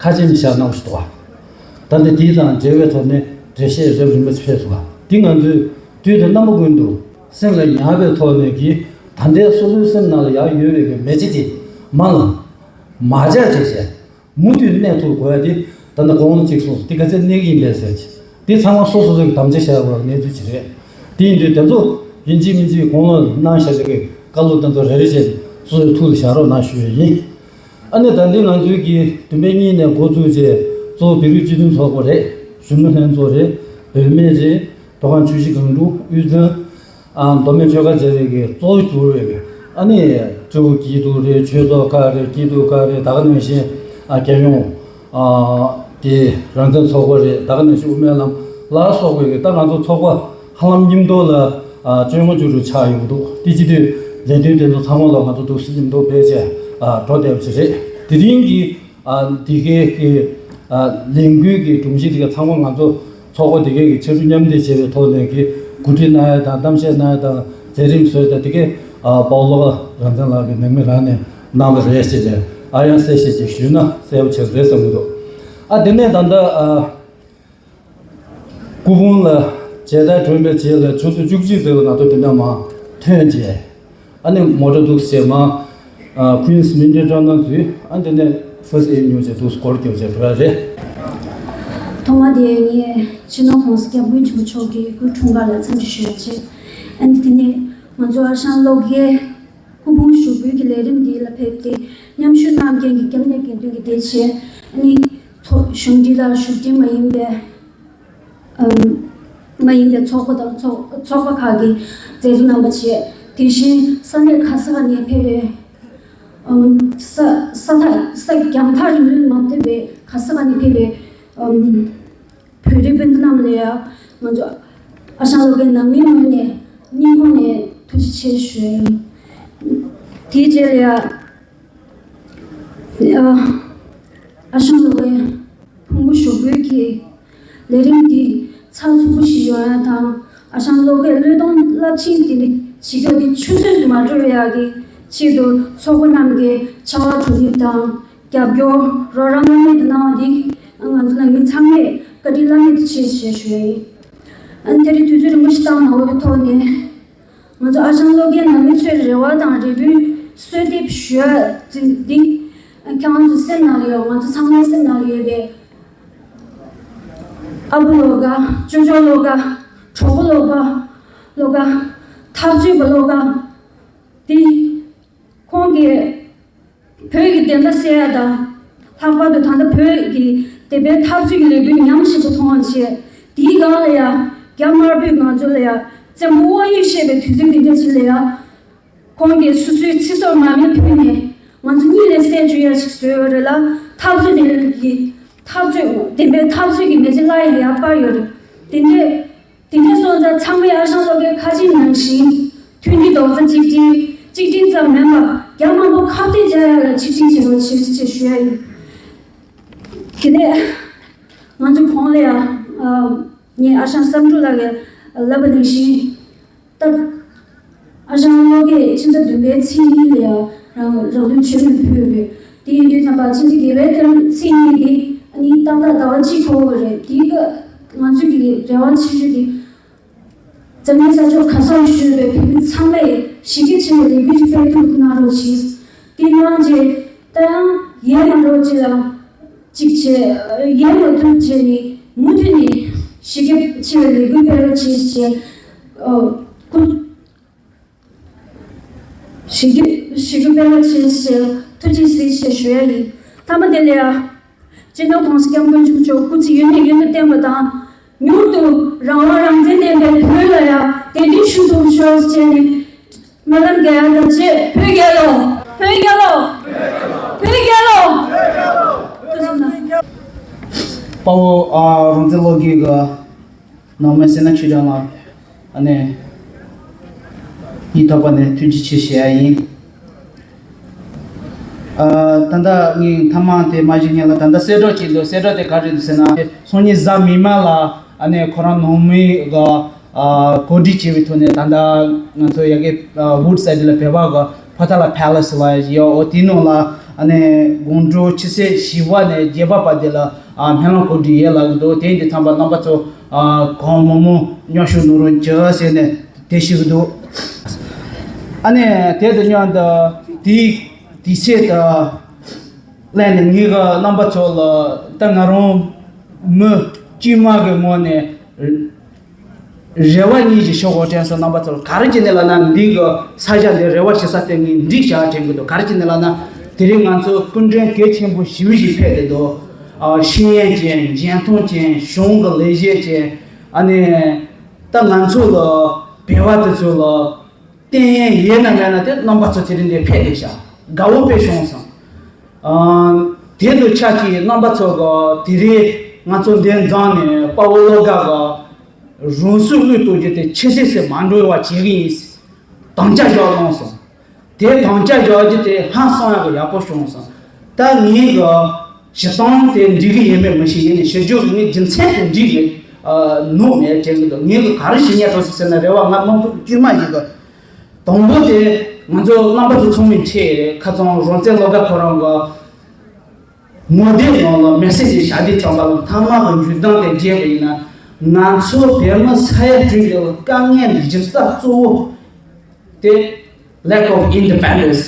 ཁ་ཆེམས་བཞག་གནང་བ་ཞིག་འདུག་བ། ད་ལྟ་དེ་དང་འབྲེལ་བའི་ཐོག་ནས་འགྲེལ་བཤད་རབ་རིམ་པ་ཕེབས་སོང་བ། འདི་ང་ཚོས་དུས་དང་རྣམ་པ་ཀུན་ཏུ་སེམས་ལ་ཉར་བའི་ཐོག་ནས་ཀྱི་ད་ལྟའི་སོ་སོའི་སེམས་ནང་ལ་ཡར་ཡོད་པའི་གི་མེ་ལྕེ་དེ་མར་ལ་མ་ཆག་བྱས་བྱས། མུ་མཐུད་གནས་ཐུབ་དགོས་ཡ་དེ་ད་ལྟ་གོང་ལ་གཅིག་གསུངས་སོང་། དེ་ག་ཚད་གནས་ཀྱི་ཡིན་པས་ཟེར་གྱི། དེ་ཚང་མ་སོ་སོ་སོ་གི་དམ་བཅའ་བཞག་དགོས་པའི་གནས་ཚུལ་ཅིག་རེད། དེ་ཡིན་དུས་དེ་ཚོ་ཡིན་གཅིག་མིན་གཅིག་གོང་ལ་གནང་བཞག་བྱ་གི་བཀའ་སློབ་དེ་ཚོ་རེ་རེ་བྱས་སོ་སོའི་ཐུགས་ལ་བཞག་རོགས་གནང་ཞུ་ཡ་ཡིན། ཨ་ནི་ད་འདི་ང་ཚོའི་གི་བདུན་པའི་གཉིས་ནས་འགོ་བཙུགས་རྗེས་གཙོ་བོ་བོད་རིགས་སྤྱི་མཐུན་ཚོགས་པ་རེད། གཞོན་ནུ་ལྷན་ཚོགས་རེད། བུད་མེད་རེད། མདོ་ཁམས་ཆུ་བཞི་སྒང་དྲུག་དབུས་གཙང་། ཨ་མདོ་སྨད་ཆོལ་ཁ་བཅས་པའི་གི་གཙོ་བོ་གྱུར་བའི་གི་ཨ་ནི་སྤྲེའུ་སྐྱིད་སྡུག་རེད། ཆོས་ཚོགས་ཁག་རེད། སྐྱིད་སྡུག་ཁག་རེད། ད་ག་ནང་བཞིན་ཨ་རྒྱལ་ཡོངས་ཨ་དེ་རང་བཙན་ཚོགས་པ་རེད། ད་ག་ནང་བཞིན་དབུ་མའི་ལམ་ལ་སོགས་པའི་གི་ད་ང་ཚོ་ཚོགས་པ་ཧ་ལམ་མཉམ་དུ་ལ་ཨ་བཅོ་ལྔ་བཅུ་དྲུག་ཆགས་ཡོང་གི་འདུག་དེ་བྱེད་དུས་ལས་དོན་དེ་ཚོ་ཚང་མ་ལ་ང་ཚོ་འདུག་སེ་མཉམ་དུ་ཕལ་ཆེར་ཨ་འགྲོ་བསྡད་པ་ཞིག་རེད། དེ་རིང་གི་ཨ་འདི་གའི་གི་ཨ་ལས་འགུལ་གྱི་སྒྲོམ་གཞི་འདི་ག་ཚང་མ་ང་ཚོ་ཚོགས་པ་འདི་གའི་གི་ཕྱར་གྲུ་མཉམ་འདེགས་བྱས་པའི་ཐོག་ནས་གི་གོ་སྒྲིག་གནང་ཡ་དང་། གཏམ་བཤད་གནང་ཡ་དང་། མཛད་རིམ་བཟོ་ཡ་དང་། འདི་གའི་ཨ་དཔའ་བོ་བློ་དགའ་རང་བཙན་ལགས་ཀྱི་ནང་མི་རང་ནས་ གནང་བ་རེད་ཟེར་ནས་ཨ་ཡང་གསལ་བཤད་ཅིག་ཞུས་ན་གསལ་པོ་ཆགས་རེད་བསམ་གྱི་འདུག་ཨ་དེ་ནས་ད་ལྟ་ཨ། སྐུ་ཕུང་ལ་མཇལ་དར་སྒྲོན་པའི་རྗེས་ལ་ཆུ་ཚོད་བཅུ་གཅིག་ཙམ་ལ་ང་ཚོ་དེ་འདྲ་མར་ཐོན་རྗེས། ཨ་ནི་མོ་ཊ་འདུག་སེ་མར་ཨ་Queen's Minter Terminal འཛུལ། ཨ་དེ་ནས་First Avenue ཅེས་འདུག་སེ་སྐོར་རྒྱབ་རྗེས་འགྲོ་ཡ་རེད། ཐོག་མ་དེ་ངས་སྤྱི་ནོར་༸གོང་ས་༸སྐྱབས་མགོན་ཆེན་པོ་མཆོག་གི་སྐུ་འཁྲུངས་སྐར་ལ་འཚམས་འདྲི་ཞུ་ཡ་བྱས། ཨ་ནི་དེ་ནས་ང་ཚོ་ཨ་ཞང་བློ་དགའི་སྐུ་ཕུང་ཞུགས་འབུལ་གྱི་ལས་རིམ་འདི་ལ་ཕེབས་ཏེ་མཉམ་ཞུགས་གནང་མཁན་གྱི་སྐྱབས་གནས་དགེ་འདུན་གྱི་སྡེ་ཆེ། ཨ་ནི་ཚོགས་གཞུང་འབྲེལ་དང་གཞུང་འབྲེལ་མ་ཡིན་པའི་ཨམ། མ་ཡིན་པའི་ཚོགས་པ་དང་ཚོགས་ཚོགས་པ་ཁག་གི་མཛད་གཙོ་རྣམ་པ་བཅས། དེ་བཞིན་ས་གནས་ག་ས་ག་ནས་ཕེབས་པའི་ཨམ། ས་ས་ཐག་ས་རྒྱང་ཐག་རིང་རིང་མ་ཐེབས་པའི་ག་ས་ག་ནས་ཕེབས་པའི་ཨམ། བོད་རིགས་སྤུན་ཟླ་རྣམས་ལ་ཡང་ང་ཚོ་ཨ་ཞང་བློ་དགའི་ནང་མིའི་ངོས་ནས་སྙིང་ཁོང་ནས་ཐུགས་རྗེ་ཆེ་ཞུ་ཡ་ཡིན། དེའི་རྗེས་ལ་ཡང་ཨ་ཨ་ཞང་བློ་དགའི་ཕུང་པོ་ཞུགས་འབུལ་གྱི་ལས་རིམ་འདི་ཚགས་ཚུད་པོ་ཞིག་ཡོང་ཡ་དང་། ཨ་ཞང་བློ་དགའི་བློས་གཏོང་རླབས་ཆེན་འདི་ནི་བྱེད་སྐབས་འདི་ཆུད་ཟོས་སུ་མ་འགྲོ་བའི་ཡག་གི་ཆེད་དུ་ཚོགས་པ་རྣམས་ཀྱི་ཕྱར་བ་གྲུ་འདེགས་དང་རྒྱབ་སྐྱོར་རོགས་རམ་དངོས་གནས་དུ་གནང་བ་འདི་ང་ཚོ་ནང་མི་ཚང་མས་བཀའ་དྲིན་བླ་མེད་དུ་ཆེ་ཞེས་ཞུ་ཡ་ཡིན། ཨ་ནི་དེ་རིང་དུས་ཚོད་རིང་པོ་ཞིག་བཏང་མ་འོས་པའི་ཐོག་ནས། ང་ཚོ་ཨ་ཞང་བློ་དགའི་ནང་མི་ཚོའི་རེ་བ་དང་རེ་འདུན་གསོལ་འདེབས་ཞུ་ཡ་འདི་ཁྱེད་རང་ཚོའི་སེམས་ནང་ལ་ཡོད། ང་ཚོ་ཚང་མའི་སེམས་ནང་ལ་ཡོད་པའི་ཨ་བུ་བློ་དགའ། ཅོ་ཅོ་བློ་དགའ། གྲོགས་པོ་བློ་དགའ། བློ་དགའ། འཐབ་རྩོད་པ་བློ་དགའ་འདི། ཁོང་གིས་བོད་ཀྱི་བདེན་མཐའ་གསལ་ཡ་དང་། ལྷག་པར་དུ་ད་ལྟ་བོད་ཀྱི་བདེན་པའི་འཐབ་རྩོད་ཀྱི་ལས་འགུལ་ཉམས་ཞིབ་པོ་མཐོང་བ་བྱས། དེའི་སྒང་ལ་ཡང་རྒྱ་དམར་པོས་ང་ཚོ་ལ་ཡང་བཙན་པོ་དབང་ཡོད་བཤད་པའི་དུས་ཚོད་འདི་འདྲ་ཞིག་ལ་ཡང་། ཁོང་གིས་སོ་སོའི་ཚེ་སྲོག་མར་མེ་ཕུལ་ནས་ང་ཚོ་གཉིད་ལས་སད་བཅུག་ཡ་ཞིག་བཟོས་ཡོད་རེད་ལ། འཐབ་རྩོད་དེ་ཀྱི་འཐབ་རྩོད་བདེན་པའི་འཐབ་རྩོད་ཀྱི་མེ་ལྕེ་སླར་ཡང་ཡར་སྤར་ཡོད་རེད། དེ་འདྲས། དེ་འདྲ་སོང་ཙང་ཚང་མས་ཨ་ཞང་བློ་དགའི་ཁ་ཆེམས་ནང་བཞིན་མཐུན་སྒྲིལ་རྡོག་རྩ་གཅིག་སྒྲིལ། གཅིག་སྒྲིལ་ཙམ་མིན་པར་རྒྱ་དམར་པོ་ཁ་གཏད་བཅག་ཡག་ལ་ཆིག་སྒྲིལ་བྱེད་རོགས་བྱེད་ཅེས་ཞུ་ཡ་ཡིན། དེ་ནས་ང་ཚོ་གོང་ལ་ཡང་ངས་ཨ་ཞང་བསམ་གྲུབ་ལགས་ཀྱིས་ལབ་པ་ནང་བཞིན། སྟབས། ཨ་ཞང་བློ་དགའི་ཕྱི་ཟླ་བདུན་པའི་ཚེས་གཉིས་ལ་ཡང་རང་རང་ལུས་མཆོད་མེ་ཕུལ་བ་རེད། དེ་ཡིན་དུས་ཙམ་པ་ཕྱི་ཟླ་བརྒྱད་པའི་ཚེས་གཉིས་དེ་ཨ་ནི་ཏག་ཏག་ཟླ་བ་གཅིག་འཁོར་བ་རེད། དེའི་སྐབས་ང་ཚོ་གི་རེ་བ་ཆེ་ཤོས་དེ། འཛམ་གླིང་ས་ཕྱོགས་ག་ས་རུ་བཞུགས་པའི་བོད་མི་ཚང་མས་གཞི་རྒྱ་ཆེ་བའི་ལས་འགུལ་ཞིག་སྤེལ་ཐུབ་གནང་རོགས་གྱིས། དེ་གནང་རྗེས་ད་ཡང་ཡལ་མ་འགྲོ་ཅིག་ལ་གཅིག་བྱས། ཡལ་མ་ཐུབ་བྱས་ནས་མུ་མཐུད་ནས་གཞི་རྒྱ་ཆེ་བའི་ལས་འགུལ་སྤེལ་རོགས་གྱིས་ཞེས་སྐུ། གཞི་རྒྱ་གཞི་རྒྱ་སྤེལ་བ་བྱེད་ཞེས་ཐུགས་རྗེ་གཟིགས་ཞེས་ཞུ་ཡ་ཡིན། མཐའ་མ་དེ་ལ་ཡང་། སྤྱི་ནོར་༸གོང་ས་༸སྐྱབས་མགོན་ཆེན་པོ་མཆོག་སྐུ་ཚེ་ཡུན་ནས་ཡུན་དུ་བརྟན་པ་དང་། མྱུར་དུ་རང་དབང་རང་བཙན་ལྡན་པའི་བོད་ལ་ཡང་གདན་འདྲེན་ཞུ་ཐུབ་ཤོག་ཅེས་ནས་སྨོན་ལམ་རྒྱག་ཡ་དང་བཅས། བོད་རྒྱལ་ལོ། བོད་རྒྱལ་ལོ། བོད་རྒྱལ་ལོ། དཔའ་བོ་ཨ་རང་བཙན་བློ་དགའི་གི་ནང་མི་སེར་ན་ཆོས་སྒྲོན་ལགས་ཨ་ནི་སྙིང་ཐག་པ་ནས་ཐུགས་རྗེ་ཆེ་ཞུ་ཡ་ཡིན། ཨ་ད་ལྟ་ངས་མཐའ་མ་དེ་མ་ཞུས་སྔོན་ལ་ད་ལྟ་གསལ་བསྒྲགས་ཅིག་འདུག་གསལ་བསྒྲགས་དེ་ག་རེ་འདུག་ཟེར་ན། སང་ཉིན་གཟའ་མིག་དམར་ལ་ཨ་ནི་ཁོ་རང་ནང་མི་གི་ཨ་གོ་སྒྲིག་བྱས་པའི་ཐོག་ནས་ད་ལྟ་ང་ཚོ་ཡ་གི་ཨ་Woodside ལ་བོད་པ་གི་Potala Palace ལ་ཡོད། འོ་དེའི་ནང་ལ་ཨ་ནི་དགོང་དྲོ་ཆུ་ཚོད་བཞི་པ་ནས་བརྒྱད་པ་བར་དེ་ལ་ཨ་སྨོན་ལམ་གོ་སྒྲིག་ཡོད་ལབ་ཀྱི་འདུག་དེ་ཡིན་དུས་ཙམ་པ་རྣམ་པ་ཚོ་ཨ་གང་མང་མང་མཉམ་ཞུགས་གནང་རོགས་གྱིས་ཟེར་ནས་དེ་ཞུ་གི་འདུག་ཨ་ནི་དེ་དང་མཉམ་དུ་དེའི་དུས་ཚོད་དུ་སླེབས་ནས་ངེད་ཀྱི་རྣམ་པ་ཚོ་ལ་ད་ང་རང་མི་དཀྱུས་མ་གི་ངོས་ནས། རེ་བ་གཉིས་ཤིག་ཞུ་དགོས་དྲན་སོང་། རྣམ་པ་ཚོར་ག་རེ་བྱས་ནས་ལབ་ན། འདི་གི་ས་ཆ་འདི་རེ་བ་བྱེད་ས་དེ་ངས་འགྲིག་བྱ་དྲན་གྱི་འདུག་ག་རེ་བྱས་ནས་ལབ་ན། དེ་རིང་ང་ཚོ་སྐུ་མགྲོན་གལ་ཆེན་པོ་ཞེ་པོ་ཞིག་ཕེབས་བསྡད་འདུག་ཨ་ཤེས་ཡོན་ཅན། འཇོན་ཐང་ཅན། གཞུང་གི་ལས་བྱེད་ཅན། ཨ་ནི་ད་ང་ཚོ་ལ་བོད་པ་དེ་ཚོ་ལ་བསྟན་ཡས་ཡོད་ན་མེད་ན་དེ་རྣམ་པ་ཚོ་དེ་རིང་འདིར་ཕེབས་བསྡད་ཤག་དགའ་བོ་དཔེ་བྱུང་སོང་། ཨ་དེ་དང་ཆབས་ཅིག་རྣམ་པ་ཚོ་གི་དེ་རིང་ང་ཚོ་འདིར་འཛོམས་ནས་དཔའ་བོ་བློ་དགའ་གི་རང་སྲོག་བློས་གཏོང་རྒྱུ་དེ་ཆུད་ཟོས་སུ་མ་འགྲོ་བ་བྱེད་ཀྱི་ཡིན། དམ་བཅའ་བཞག་གནང་སོང་། དེ་དམ་བཅའ་བཞག་རྒྱུ་དེ་ཧང་སང་ཡག་གི་ཡག་པོ་བྱུང་སོང་། ད་ངས་གི་ཞུ་སྟངས་དེ་འགྲིག་གི་ཡིན་མིན་མི་ཤེས། ཡིན་ནའི་ཞུ་རྒྱུ་ངས་རྒྱུ་མཚན་དེ་འགྲིག་མེད་ནོར་མེད་དྲན་གྱི་འདུག་ངས་གི་ག་རེ་ཞུ་སྙིང་འདོད་སོང་ཟེར་ན། རེ་བ་ང་མང་པོ་དཀྱུས་མ་ཞིག་གི། དང་པོ་དེ་ ང་ཚོ་རྣམ་པ་ཚོ་ཚང་མས་མཁྱེན་ཡོད་རེད། ཁ་སང་རང་བཙན་སློབ་གྲྭ་ཁོ་རང་གི་ངོ་དེབ་ནང་ལ་མེ་སེ་ཇི་བཞག་དུས་ཙམ་པ་ལ་མཐའ་མ་གི་མཇུག་སྡོམ་དེ་བརྒྱབ་པ་ཡིན་ན། ང་ཚོ་བོད་མི་ས་ཡ་དྲུག་ལ་དཀའ་ངལ་གཞི་རྩ་གཙོ་བོ་དེ་lack of independence།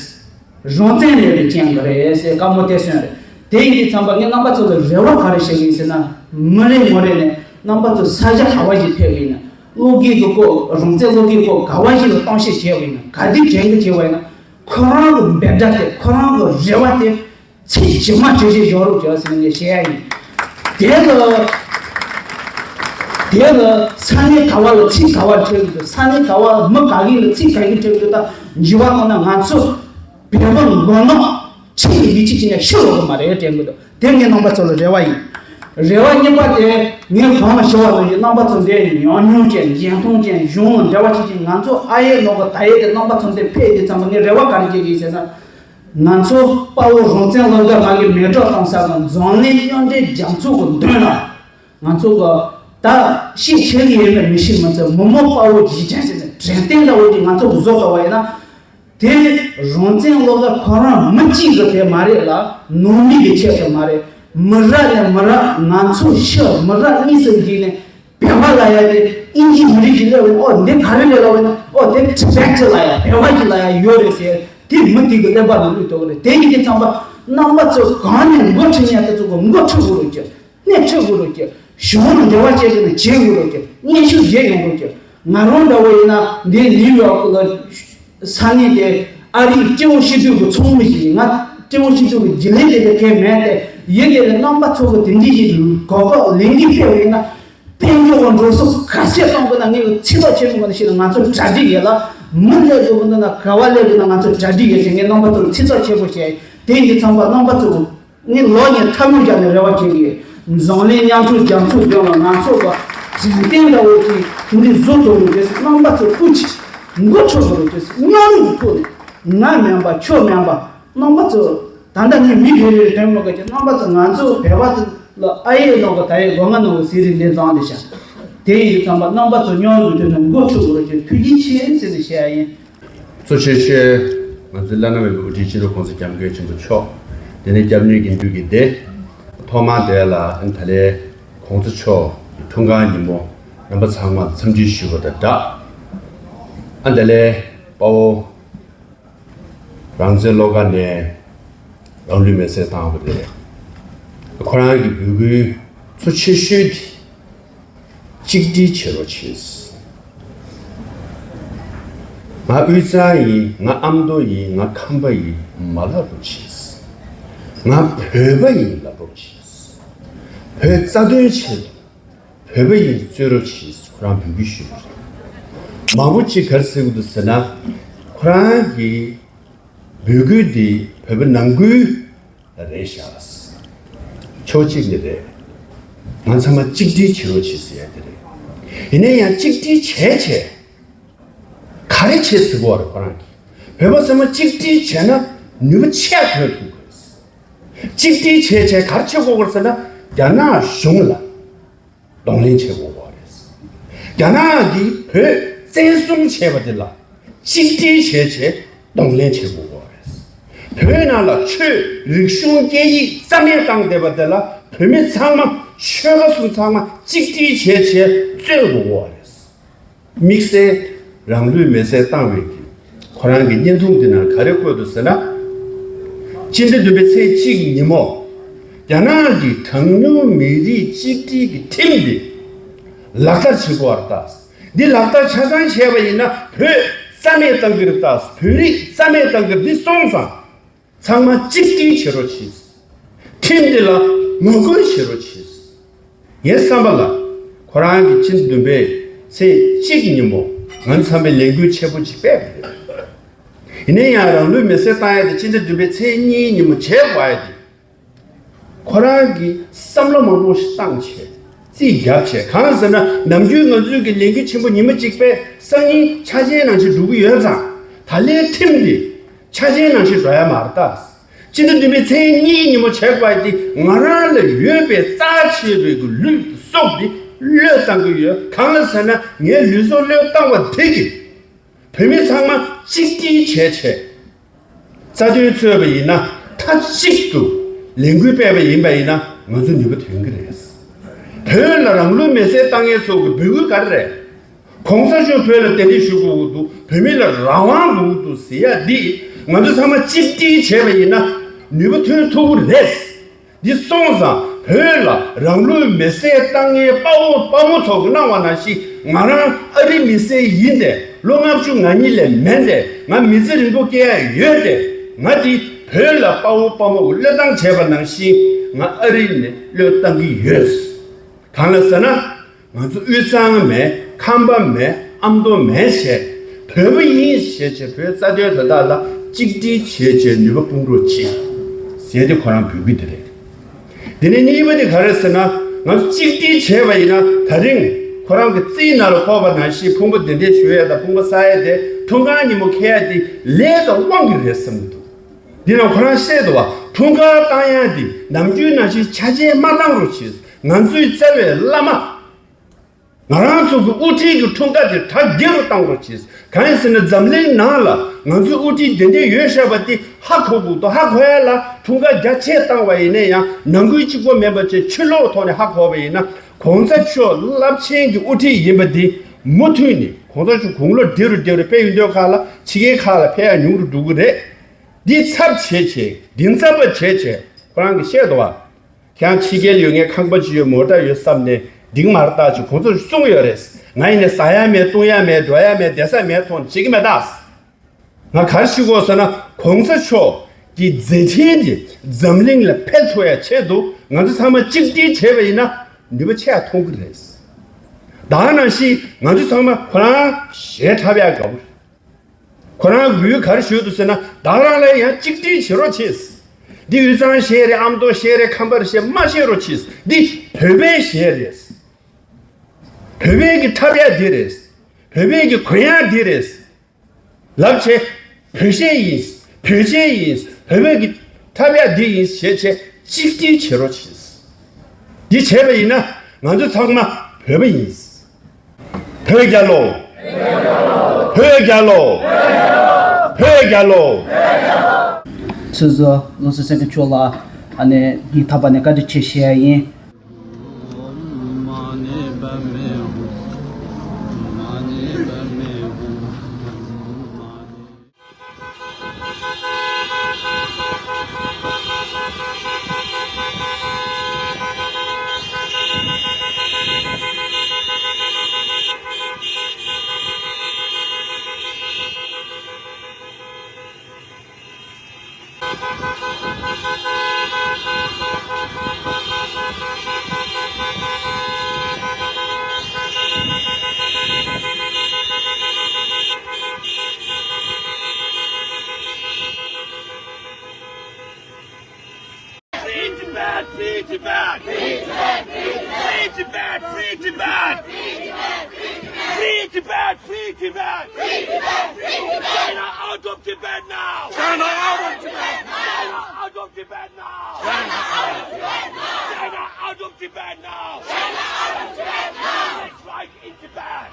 རང་བཙན་མེད་པའི་རྐྱེན་གྱིས་རེད་ཟེར། བཀའ་མོལ་དེ་གསུངས་རེད། དེ་ཡིན་དུས་ཙམ་པ་ངས་རྣམ་པ་ཚོ་ལ་རེ་བ་ག་རེ་བྱེད་ཀྱི་ཡིན་ཟེར་ན། མི་རེ་ངོ་རེ་ནས་རྣམ་པ་ཚོ་ས་ཆ་ག་བ་ཞིག་ཕེབས་པ་ཡིན་ན། སློབ་དགེ་གི་སྐོར། རང་བཙན་སློབ་དགེ་སྐོར་ག་བ་ཞིག་ལ་གཏམ་བཤད་བྱས་པ་ཡིན་ན། ག་དུས་དྲན་གྱི་བྱས་པ་ཡིན་ན། ཁོ་རང་གི་འབོད་སྒྲ་དེ། ཁོ་རང་གི་རེ་བ་དེ་ཚིག་ཇི་མ་ཇི་བཞིན་འཇོག་རོགས་བྱོས་ཟེར་ནས་ངས་བཤད་ཡ་ཡིན། དེ་ལ་དེ་ལ་ས་གནས་ག་བ་ལ་ཚིག་ག་བ་འཕྲད་ཀྱི་འདུག་ས་གནས་ག་བ་མི་ག་གི་ལ་ཚིག་ག་གི་འཕྲད་ཀྱི་འདུག་ད་འཇུ་བ་གོ་ན་ང་ཚོ་བོད་པ་མགོ་ནག་ཕྱི་ཡི་མི་གཅིག་གཅིག་ནས་ཤི་རོགས་གི་མ་རེད་དྲན་གྱི་འདུག་དེ་ངས་རྣམ་པ་ཚོ་ལ་རེ་བ་ཡིན། རེ་བ་གཉིས་པ་དེ་ངས་གོང་ལ་ཞུ་བ་ནང་བཞིན་རྣམ་པ་ཚོ་འདིར་ཉམས་མྱོང་ཅན། འཇོན་ཐང་ཅན། གཞུང་ལ་འབྲེལ་བ་བྱེད་ཀྱིན། ང་ཚོ་ཨ་ཡེ་ནོ་གི་ད་ཡེ་དེ་རྣམ་པ་ཚོ་འདིར་ཕེབས་དུས་ཙམ་པ་ངས་རེ་བ་ག་རེ་བྱེད་ཀྱི་ཡིན་ཟེར་ན། ང་ཚོ་དཔའ་བོ་རང་བཙན་སློབ་གྲྭ་ཁག་གི་མེ་སྒྲོན་གཏོང་ས་གི་འཛམ་གླིང་མཉམ་འབྲེལ་རྒྱལ་ཚོགས་ཀྱི་མདུན་ལ། ང་ཚོ་གི་ད་ཤེས་ཆེ་གི་ཡོད་མེད་མི་ཤེས། མི་ཚེ་མི་མང་དཔའ་བོ་གཞིས་ཆགས་ཟེར་ནས་དྲན་རྟེན་འདྲ་བོ་ཅིག་ང་ཚོ་གི་བཟོ་དགོས་པ་ཡིན་ན། དེ་རང་བཙན་སློབ་གྲྭ་ཁོ་རང་མི་གཅིག་གི་དེ་མ་རེད་ལ། ནང་མི་གི་ཆེད་དུ་མ་རེད། མི་རབས་ནས་མི་རབས། ང་ཚོ་ཕྱི་མི་རབས་གཉིས་སུ་འགྱིས་ནས་བོད་པ་ལབ་ཡ་དེ་ཨིན་ཇི་མི་རིགས་ཀྱི་ལབ་ཡ། ཨོ་འདི་ག་རེ་རེད་ལབ་ཡ་ན། ཨོ་དེ་ཊི་བེ་ཊི་ལབ་ཡ། བོད་པ་གི་ལབ་ཡ་ཡོད་རེད་ཟེར། དེ་མི་དེ་གི་ཀླད་པ་ལ་བླུགས་ཐུབ་ཀྱི་རེད། དེ་ཡིན་དུས་ཙམ་པ་རྣམ་པ་ཚོ་གང་ནས་འགོ་ཁྲིད་མཁན་དེ་ཚོ་གི་འགོ་ཁྲིད་དགོས་རེད་ཀྱི། སྣེ་ཁྲིད་དགོས་རེད་ཀྱི། གཞུང་ལ་འབྲེལ་བ་བྱས་ཏེ་ནས་བྱེད་དགོས་རེད་ཀྱི། སྙན་ཞུ་བརྒྱབ་ཡོང་དགོས་ཀྱི། ང་རང་འདྲ་བོ་ཡིན་ན་འདི་ནིའུ་ཡོག་ལ་ས་གནས་དེ་ཨ་རིའི་སྤྱི་འོག་སྤྱི་འཐུས་ཀྱི་ཚོགས་མི་ཞིག་ཡིན། ང་སྤྱི་འོག་སྤྱི་འཐུས་ཀྱི་རྒྱུན་ལས་དེ་དེ་གའི་མེད་དེ། ཡིན་དེ་ལས་རྣམ་པ་ཚོ་གི་དེ་འདྲའི་ཞིག་གོ་སྐབས་ལེན་གྱི་ཕེབས་ཡིན་ན། དཔལ་འབྱོར་གྱི་འགྲོ་སོང་ག་ཚད་གཏོང་དགོས་ན་ངས་ཚིག་ཐག་ཆོད་མི་དགོས་ན་ཞིག་ལ་ང་ཚོ་གྲ་སྒྲིག་ཡོད་ལ། མི་སླེབས་དགོས་ཀྱི་འདུག་ན་ག་བ་སླེབས་དགོས་ན་ང་ཚོ་གྲ་སྒྲིག་ཡོད་ཟེར་ངས་རྣམ་པ་ཚོར་ཚིག་ཐག་ཆོད་པོ་བཤད། དེ་ཡིན་དུས་ཙམ་པ་རྣམ་པ་ཚོ་ངས་ལོ་ལྔའི་ཐབས་ལམ་སྦྱར་ནས་རེ་བ་བྱེད་ཀྱི་ཡོད། འཛམ་གླིང་མཉམ་འཁྲུག་རྒྱལ་ཚོགས་ལྗོངས་ལ་ང་ཚོ་གི་གཟེངས་རྟེན་འདྲ་བོ་ཅིག་དེ་འདྲའི་བཟོ་ཐུབ་ཡོད་དུས། རྣམ་པ་ཚོ་སྐུ་མཁྱེན། འགོ་ཁྲིད་དགོས་རེད་དུས། མཉམ་རུབ་ཐུག་ནས་ང་མིན་པ་ཁྱོད་མིན་པ། རྣམ་པ་ཚོ་ད་ལྟ་ངས་མི་རེ་རེར་དྲན་མི་དགོས་ཀྱི། རྣམ་པ་ཚོ་ང་ཚོ་བོད་པ་ཚོ་ལ་ཨ་ཡེ་ནོ་གི་ད་ཡེ་སྒོ་ང་ནོ་གི་ཟེར་རིགས་འདི་བཟང་དེ་ཤ། དེ་ཡིན་དུས་ཙམ་པ་རྣམ་པ་ཚོ་མཉམ་རུབ་ཐུག་ནས་འགོ་ཁྲིད་དགོས་རེད་ཀྱི། ཐུགས་རྗེ་ཆེ་ཟེར་ནས་བཤད་ཡ་ཡིན། གཙོ་ཆེ་ཤོས་ང་ཚོའི་བླ་ན་མེད་པའི་དབུ་ཁྲིད་སྤྱི་ནོར་༸གོང་ས་༸སྐྱབས་མགོན་ཆེན་པོ་མཆོག་དེ་ནས་སྐྱབས་གནས་དགེ་འདུན་གྱི་སྡེ། ཐོག་མར་དེ་ལ་ཨ་ནི་ད་ལན་༸གོང་ས་མཆོག་གི་འཁྲུངས་སྐར་ཉིན་མོ་རྣམ་པ་ཚང་མར་འཚམས་འདྲི་ཞུ་བ་དང་སྦྲགས། ཨ་ནི་ད་ལན་དཔའ་བོ་རང་བཙན་སློབ་གྲྭ་ནས་རང་ལུས་མེར་སྲེག་བཏང་བ་རེད། ཁོ་རང་གི་འབོད་སྐུལ་གཙོ་ཆེ་ཤོས་དེ། གཅིག་སྒྲིལ་བྱེད་རོགས་བྱེད། ང་དབུས་གཙང་ཡིན། ང་ཨ་མདོ་ཡིན། ང་ཁམས་པ་ཡིན་མ་ལབ་རོགས་བྱེད། ང་བོད་པ་ཡིན་ལབ་རོགས་བྱེད། བོད་རྩ་དོན་ཆེད་དུ་བོད་པ་ཡིན་རྩོད་རོགས་བྱེད། ཁོ་རང་འབོད་སྐུལ་ཞུས་པ་རེད། མང་པོ་ཅིག་ག་རེ་ཟེར་གྱི་འདུག་ཟེར་ན། ཁོ་རང་གི་འབོད་སྐུལ་འདི་བོད་པ་ནང་ཁུལ་རེད་ཤག་ཕྱོགས་གཅིག་ནས་རེད། ང་ཚང་མ་གཅིག་སྒྲིལ་བྱེད་རོགས་བྱེད་ཟེར་ཡ་དེ་རེད། ཡིན་ན་ཡང་གཅིག་སྒྲིལ་བྱས་བྱས། ག་རེ་བྱེད་ཟེར་གོ་བ་རེད་ཁོ་རང་གིས། བོད་པ་ཚང་མ་གཅིག་སྒྲིལ་བྱས་ན་ནུས་པ་ཆེ་ཐོན་ཐུབ་དགོས། གཅིག་སྒྲིལ་བྱས་བྱས་ག་རེ་བྱེད་དགོས་ཀྱི་རེད་ཟེར་ན། རྒྱ་ནག་གཞུང་ལ་གདོང་ལེན་བྱེད་དགོས་པ་རེད། རྒྱ་ནག་གིས་བོད་བཙན་བཟུང་བྱས་པ་དེ་ལ་གཅིག་སྒྲིལ་བྱས་བྱས་གདོང་ལེན་བྱེད་དགོས་པ་རེད། བོད་ནང་ལ་ཆོས་རིག་གཞུང་སྐད་ཡིག་རྩ་མེད་བཏང་བསྡད་པ་དེ་ལ་བོད་མི་ཚང་མ་ཆོལ་ཁ་གསུམ་ཚང་མ་གཅིག་སྒྲིལ་བྱས་བྱས་རྩོད་དགོས་པ་རེད། དམིགས་བསལ་རང་ལུས་མེར་སྲེག་བཏང་བའི་གི་ཁོ་རང་གི་བརྙན་ཐུང་འདི་ནང་ག་རེ་བཀོད་འདུག་ཟེར་ན། སྤྱི་ཟླ་བདུན་པའི་ཚེས་གཅིག་ཉིན་མོ། རྒྱ་ནག་གི་གྲངས་ཉུང་མི་རིགས་གཅིག་སྒྲིལ་གྱི་ཁྲིམས་འདི་ལག་བསྟར་བྱེད་དགོས་པ་རེད་ད། འདི་ལག་བསྟར་ཆ་ཚང་བྱས་པ་ཡིན་ན་བོད་རྩ་མེད་བཏང་གི་རེད་ད། བོད་རིགས་རྩ་མེད་བཏང་གི་རེད། འདི་སོང་ཙང་། ཚང་མ་གཅིག་སྒྲིལ་བྱེད་རོགས་གྱིས། ཁྲིམས་འདི་ལ་ངོ་རྒོལ་བྱེད་རོགས་གྱིས། ངའི་བསམ་པ་ལ་ཁོ་རང་གིས་སྤྱི་ཟླ་བདུན་པའི་ཚེས་གཅིག་ཉིན་མོ་ང་ཚོ་ཚང་མས་ལས་འགུལ་ཆེན་པོ་ཅིག་སྤེལ་བ་རེད། ཡིན་ན་ཡང་རང་ལུས་མེར་སྲེག་བཏང་ཡ་དེ་སྤྱི་ཟླ་བདུན་པའི་ཚེས་གཉིས་ཉིན་མོ་བྱེད་དགོས་ཡ་དེ། ཁོ་རང་གིས་བསམ་བློ་མང་པོ་ཞིག་བཏང་བྱས་རྩིས་བརྒྱབ་བྱས། གང་ཟེར་ན་ནམ་རྒྱུན་ང་ཚོའི་གི་ལས་འགུལ་ཆེན་པོ་ཉི་མ་གཅིག་པས་སང་ཉིན་ཆ་ཆེན་ནང་བཞིན་འགྲོ་གི་ཡོད་ཙང་། ད་ལན་ཁྲིམས་འདི་ཆ་ཆེན་ནང་བཞིན་འགྲོ་ཡ་མ་རེད་ད། སྤྱི་ཟླ་བདུན་པའི་ཚེས་གཉིས་ཉིན་མོ་བྱེད་དགོས་ཡ་དེ་ང་རང་ལ་ཡོད་པའི་རྩ་ཆེ་བའི་གི་ལུས་སྲོག་འདི་བློས་བཏང་གི་ཡོད། གང་ལ་ཟེར་ན་ངའི་ལུས་སྲོག་བློས་བཏང་བ་དེ་གིས་ བོད་མི་ཚང་མ་གཅིག་སྒྲིལ་བྱས་བྱས། རྩ་དོན་རྩོད་པ་ཡིན་ན། མཐའ་གཅིག་ཏུ་ལས་འགུལ་སྤེལ་བ་ཡིན་པ་ཡིན་ན། ང་ཚོ་ནུས་པ་ཐོན་གྱི་རེད། བོད་ལ་རང་ལུས་མེར་སྲེག་བཏང་མཁན་ཚོ་གི་འབོད་སྐུལ་ག་རེ་རེད། གོང་ས་མཆོག་བོད་ལ་གདན་འདྲེན་ཞུ་དགོས་ཀྱི་འདུག་བོད་མི་ལ་རང་དབང་དགོས་ཀྱི་འདུག་ཟེར་ཡ་འདི། ང་ཚོ་ཚང་མ་གཅིག་སྒྲིལ་བྱས་པ་ཡིན་ན། ནུས་པ་ཐོན་ཐུབ་ཀྱི་རེད། འདི་སོང་ཙང་བོད་ལ་རང་ལུས་མེར་སྲེག་བཏང་མཁན་དཔའ་བོ་དཔའ་མོ་ཚོ་གིས་གནང་བ་ནང་བཞིན། ང་རང་ཨ་རི་མི་སེར་ཡིན་ཏེ། ལོ་ལྔ་བཅུ་ང་གཉིས་ལས་མེད་དེ། ང་མི་ཚེ་རིང་པོ་སྐྱེལ་ཡ་ཡོད་དེ། ང་འདི་བོད་ལ་དཔའ་བོ་དཔའ་མོ་གིས་བློས་བཏང་བྱས་པ་ནང་བཞིན། ང་ཨ་རི་ནས་བློས་བཏང་གི་ཡོད། གང་ལ་ཟེར་ན། ང་ཚོ་དབུས་གཙང་མེད། ཁམས་པ་མེད། ཨ་མདོ་མེད་བྱས། བོད་པ་ཡིན་ཞེས་བྱས། བོད་རྩ་དོན་དོན་དག་ལ་གཅིག་སྒྲིལ་བྱས་བྱས། ནུས་པ་སྤུངས་རོགས་གྱིས་ཟེར་ཏེ་ཁོ་རང་འབོད་སྐུལ་དེ་རེད། དེ་ནས་གཉིས་པ་དེ་ག་རེ་ཟེར་ན། ང་ཚོ་གཅིག་སྒྲིལ་བྱས་པ་ཡིན་ན། ད་རིང་ཁོ་རང་གི་རྩིས་ནང་ལ་འཁོར་བ་ནང་བཞིན། ཕུང་པོ་གདན་འདྲེན་ཞུ་ཡས་དང་ཕུང་པོ་གསར་ཡས་དེ། འཁྲུངས་སྐར་ཉིན་མོ་འཁེལ་ཡས་དེ་ལས་དང་དབང་གིས་རེད་བསམ་གྱི་འདུག་འདི་ནང་ཁོ་རང་བཤད་འདུག་བ། འཁྲུངས་སྐར་བཏང་ཡས་དེ་ནམ་རྒྱུན་ནང་བཞིན་ཆ་ཆེན་མ་བཏང་རོགས་གྱིས། ང་ཚོའི་རྩ་བའི་བླ་མ། ང་རང་ཚོ་གི་དབུ་ཁྲིད་ཀྱི་འཁྲུངས་སྐར་དེ་གྲ་རྒྱས་རུ་བཏང་རོགས་གྱིས། གང་ཡིན་ཟེར་ན། འཛམ་གླིང་ནང་ལ་ང་ཚོའི་དབུ་ཁྲིད་དེ་འདྲ་ཡོད་བཞག་པ་དེ་ཧ་གོ་དགོས་འདུག་ཧ་གོ་ཡ་ལ། འཁྲུངས་སྐར་རྒྱ་ཆེ་བཏང་བ་ཡིན་ན་ཡང་། ནང་ཁུལ་གཅིག་པོ་མིན་པ་བྱས། ཕྱི་ལོགས་ཐོག་ནས་ཧ་གོ་བ་ཡིན་ན། གོང་ས་མཆོག་རླབས་ཆེན་གྱི་དབུ་ཁྲིད་ཡིན་པ་འདི་མུ་མཐུད་ནས། གོང་ས་མཆོག་དགུང་ལོ་བགྲེས་རུ་བགྲེས་རུ། དཔེ་ཡོད་དུས་ཁ་ལ། ཕྱི་རྒྱལ་ཁག་ལ་ཕེབས་ཡ་ཉུང་རུ་འགྲོ་གི་རེད། འདི་ཚབ་བྱས་བྱས། འདི་ཚབ་པ་བྱས་བྱས། ཁོ་རང་གིས་བཤད་འདུག་བ། ཁྱེད་རང་ཕྱི་རྒྱལ་ཡོད་མཁན་ཁང་པ་ཅིག་ཡོད། མོ་ཊ་ཡོད་བསམ་ནས་འགྲིག་མ་རེད་ད་ཅེས་གོང་ས་མཆོག་གསུངས་ཡོད་རེད། ང་ཡིན་ནས་ཟ་ཡ་མེད། བཏུང་ཡ་མེད། འགྲོ་ཡ་མེད། བསྡད་ས་མེད། ཐོག་ནས་བྱེད་ཀྱི་མེད་ད། ང་ག་རེ་ཞུ་དགོས་ཟེར་ན། གོང་ས་མཆོག་གི་མཛད་འཕྲིན་དེ་འཛམ་གླིང་ལ་ཕེབས་ཐུབ་ཡ་ཆེད་དུ། ང་ཚོ་ཚང་མ་གཅིག་སྒྲིལ་བྱས་པ་ཡིན་ན་ནུས་པ་ཆེ་ཡ་མཐོང་གི་རེད། ད་ནང་བཞིན་ང་ཚོ་ཚང་མ་ཁོ་རང་གཞས་འཁྲབ་ཡ་དགའ་པོ། ཁོ་རང་གིས་ག་རེ་ཞུས་འདུག་ཟེར་ན། བདག་རང་ལ་ཡང་གཅིག་སྒྲིལ་བྱེད་རོགས་གྱིས། འདི་དབུས་གཙང་གཞས་རེད། ཨ་མདོ་གཞས་རེད། ཁམས་པ་གཞས་མ་བཤད་རོགས་གྱིས། འདི་བོད་པའི་གཞས་རེད། བོད་པའི་གི་འཁྲབ་ཡ་འདི་རེད། བོད་པའི་གི་གོན་ཡ་འདི་རེད། ལབ་བྱས། བོད་གཞས་ཡིན། བོད་གཞས་ཡིན། བོད་པའི་གི་འཁྲབ་ཡ་འདི་ཡིན་ཞེས་བྱས། གཅིག་སྒྲིལ་བྱེད་རོགས་གྱིས། འདི་བྱས་པ་ཡིན་ན་ང་ཚོ་ཚང་མ་བོད་པ་ཡིན། བོད་རྒྱལ་ལོ། བོད་རྒྱལ་ལོ། བོད་རྒྱལ་ལོ། ཚོད་བཟོ་བློ་བཟང་སེང་གེ་མཆོག་ལ་ཨ་ནི་སྙིང་ཐག་པ་ནས་བཀའ་དྲིན་ཆེ་ཞུ་ཡ་ཡིན། Free Tibet! Free Tibet! Free Tibet! Free Tibet! Free Tibet! Free Tibet! Free Tibet! Free Tibet! Free Tibet! China out of Tibet now! China out of Tibet now! China out of Tibet now! China out of Tibet now! China out of Tibet now! China out of Tibet now! Strike in Tibet!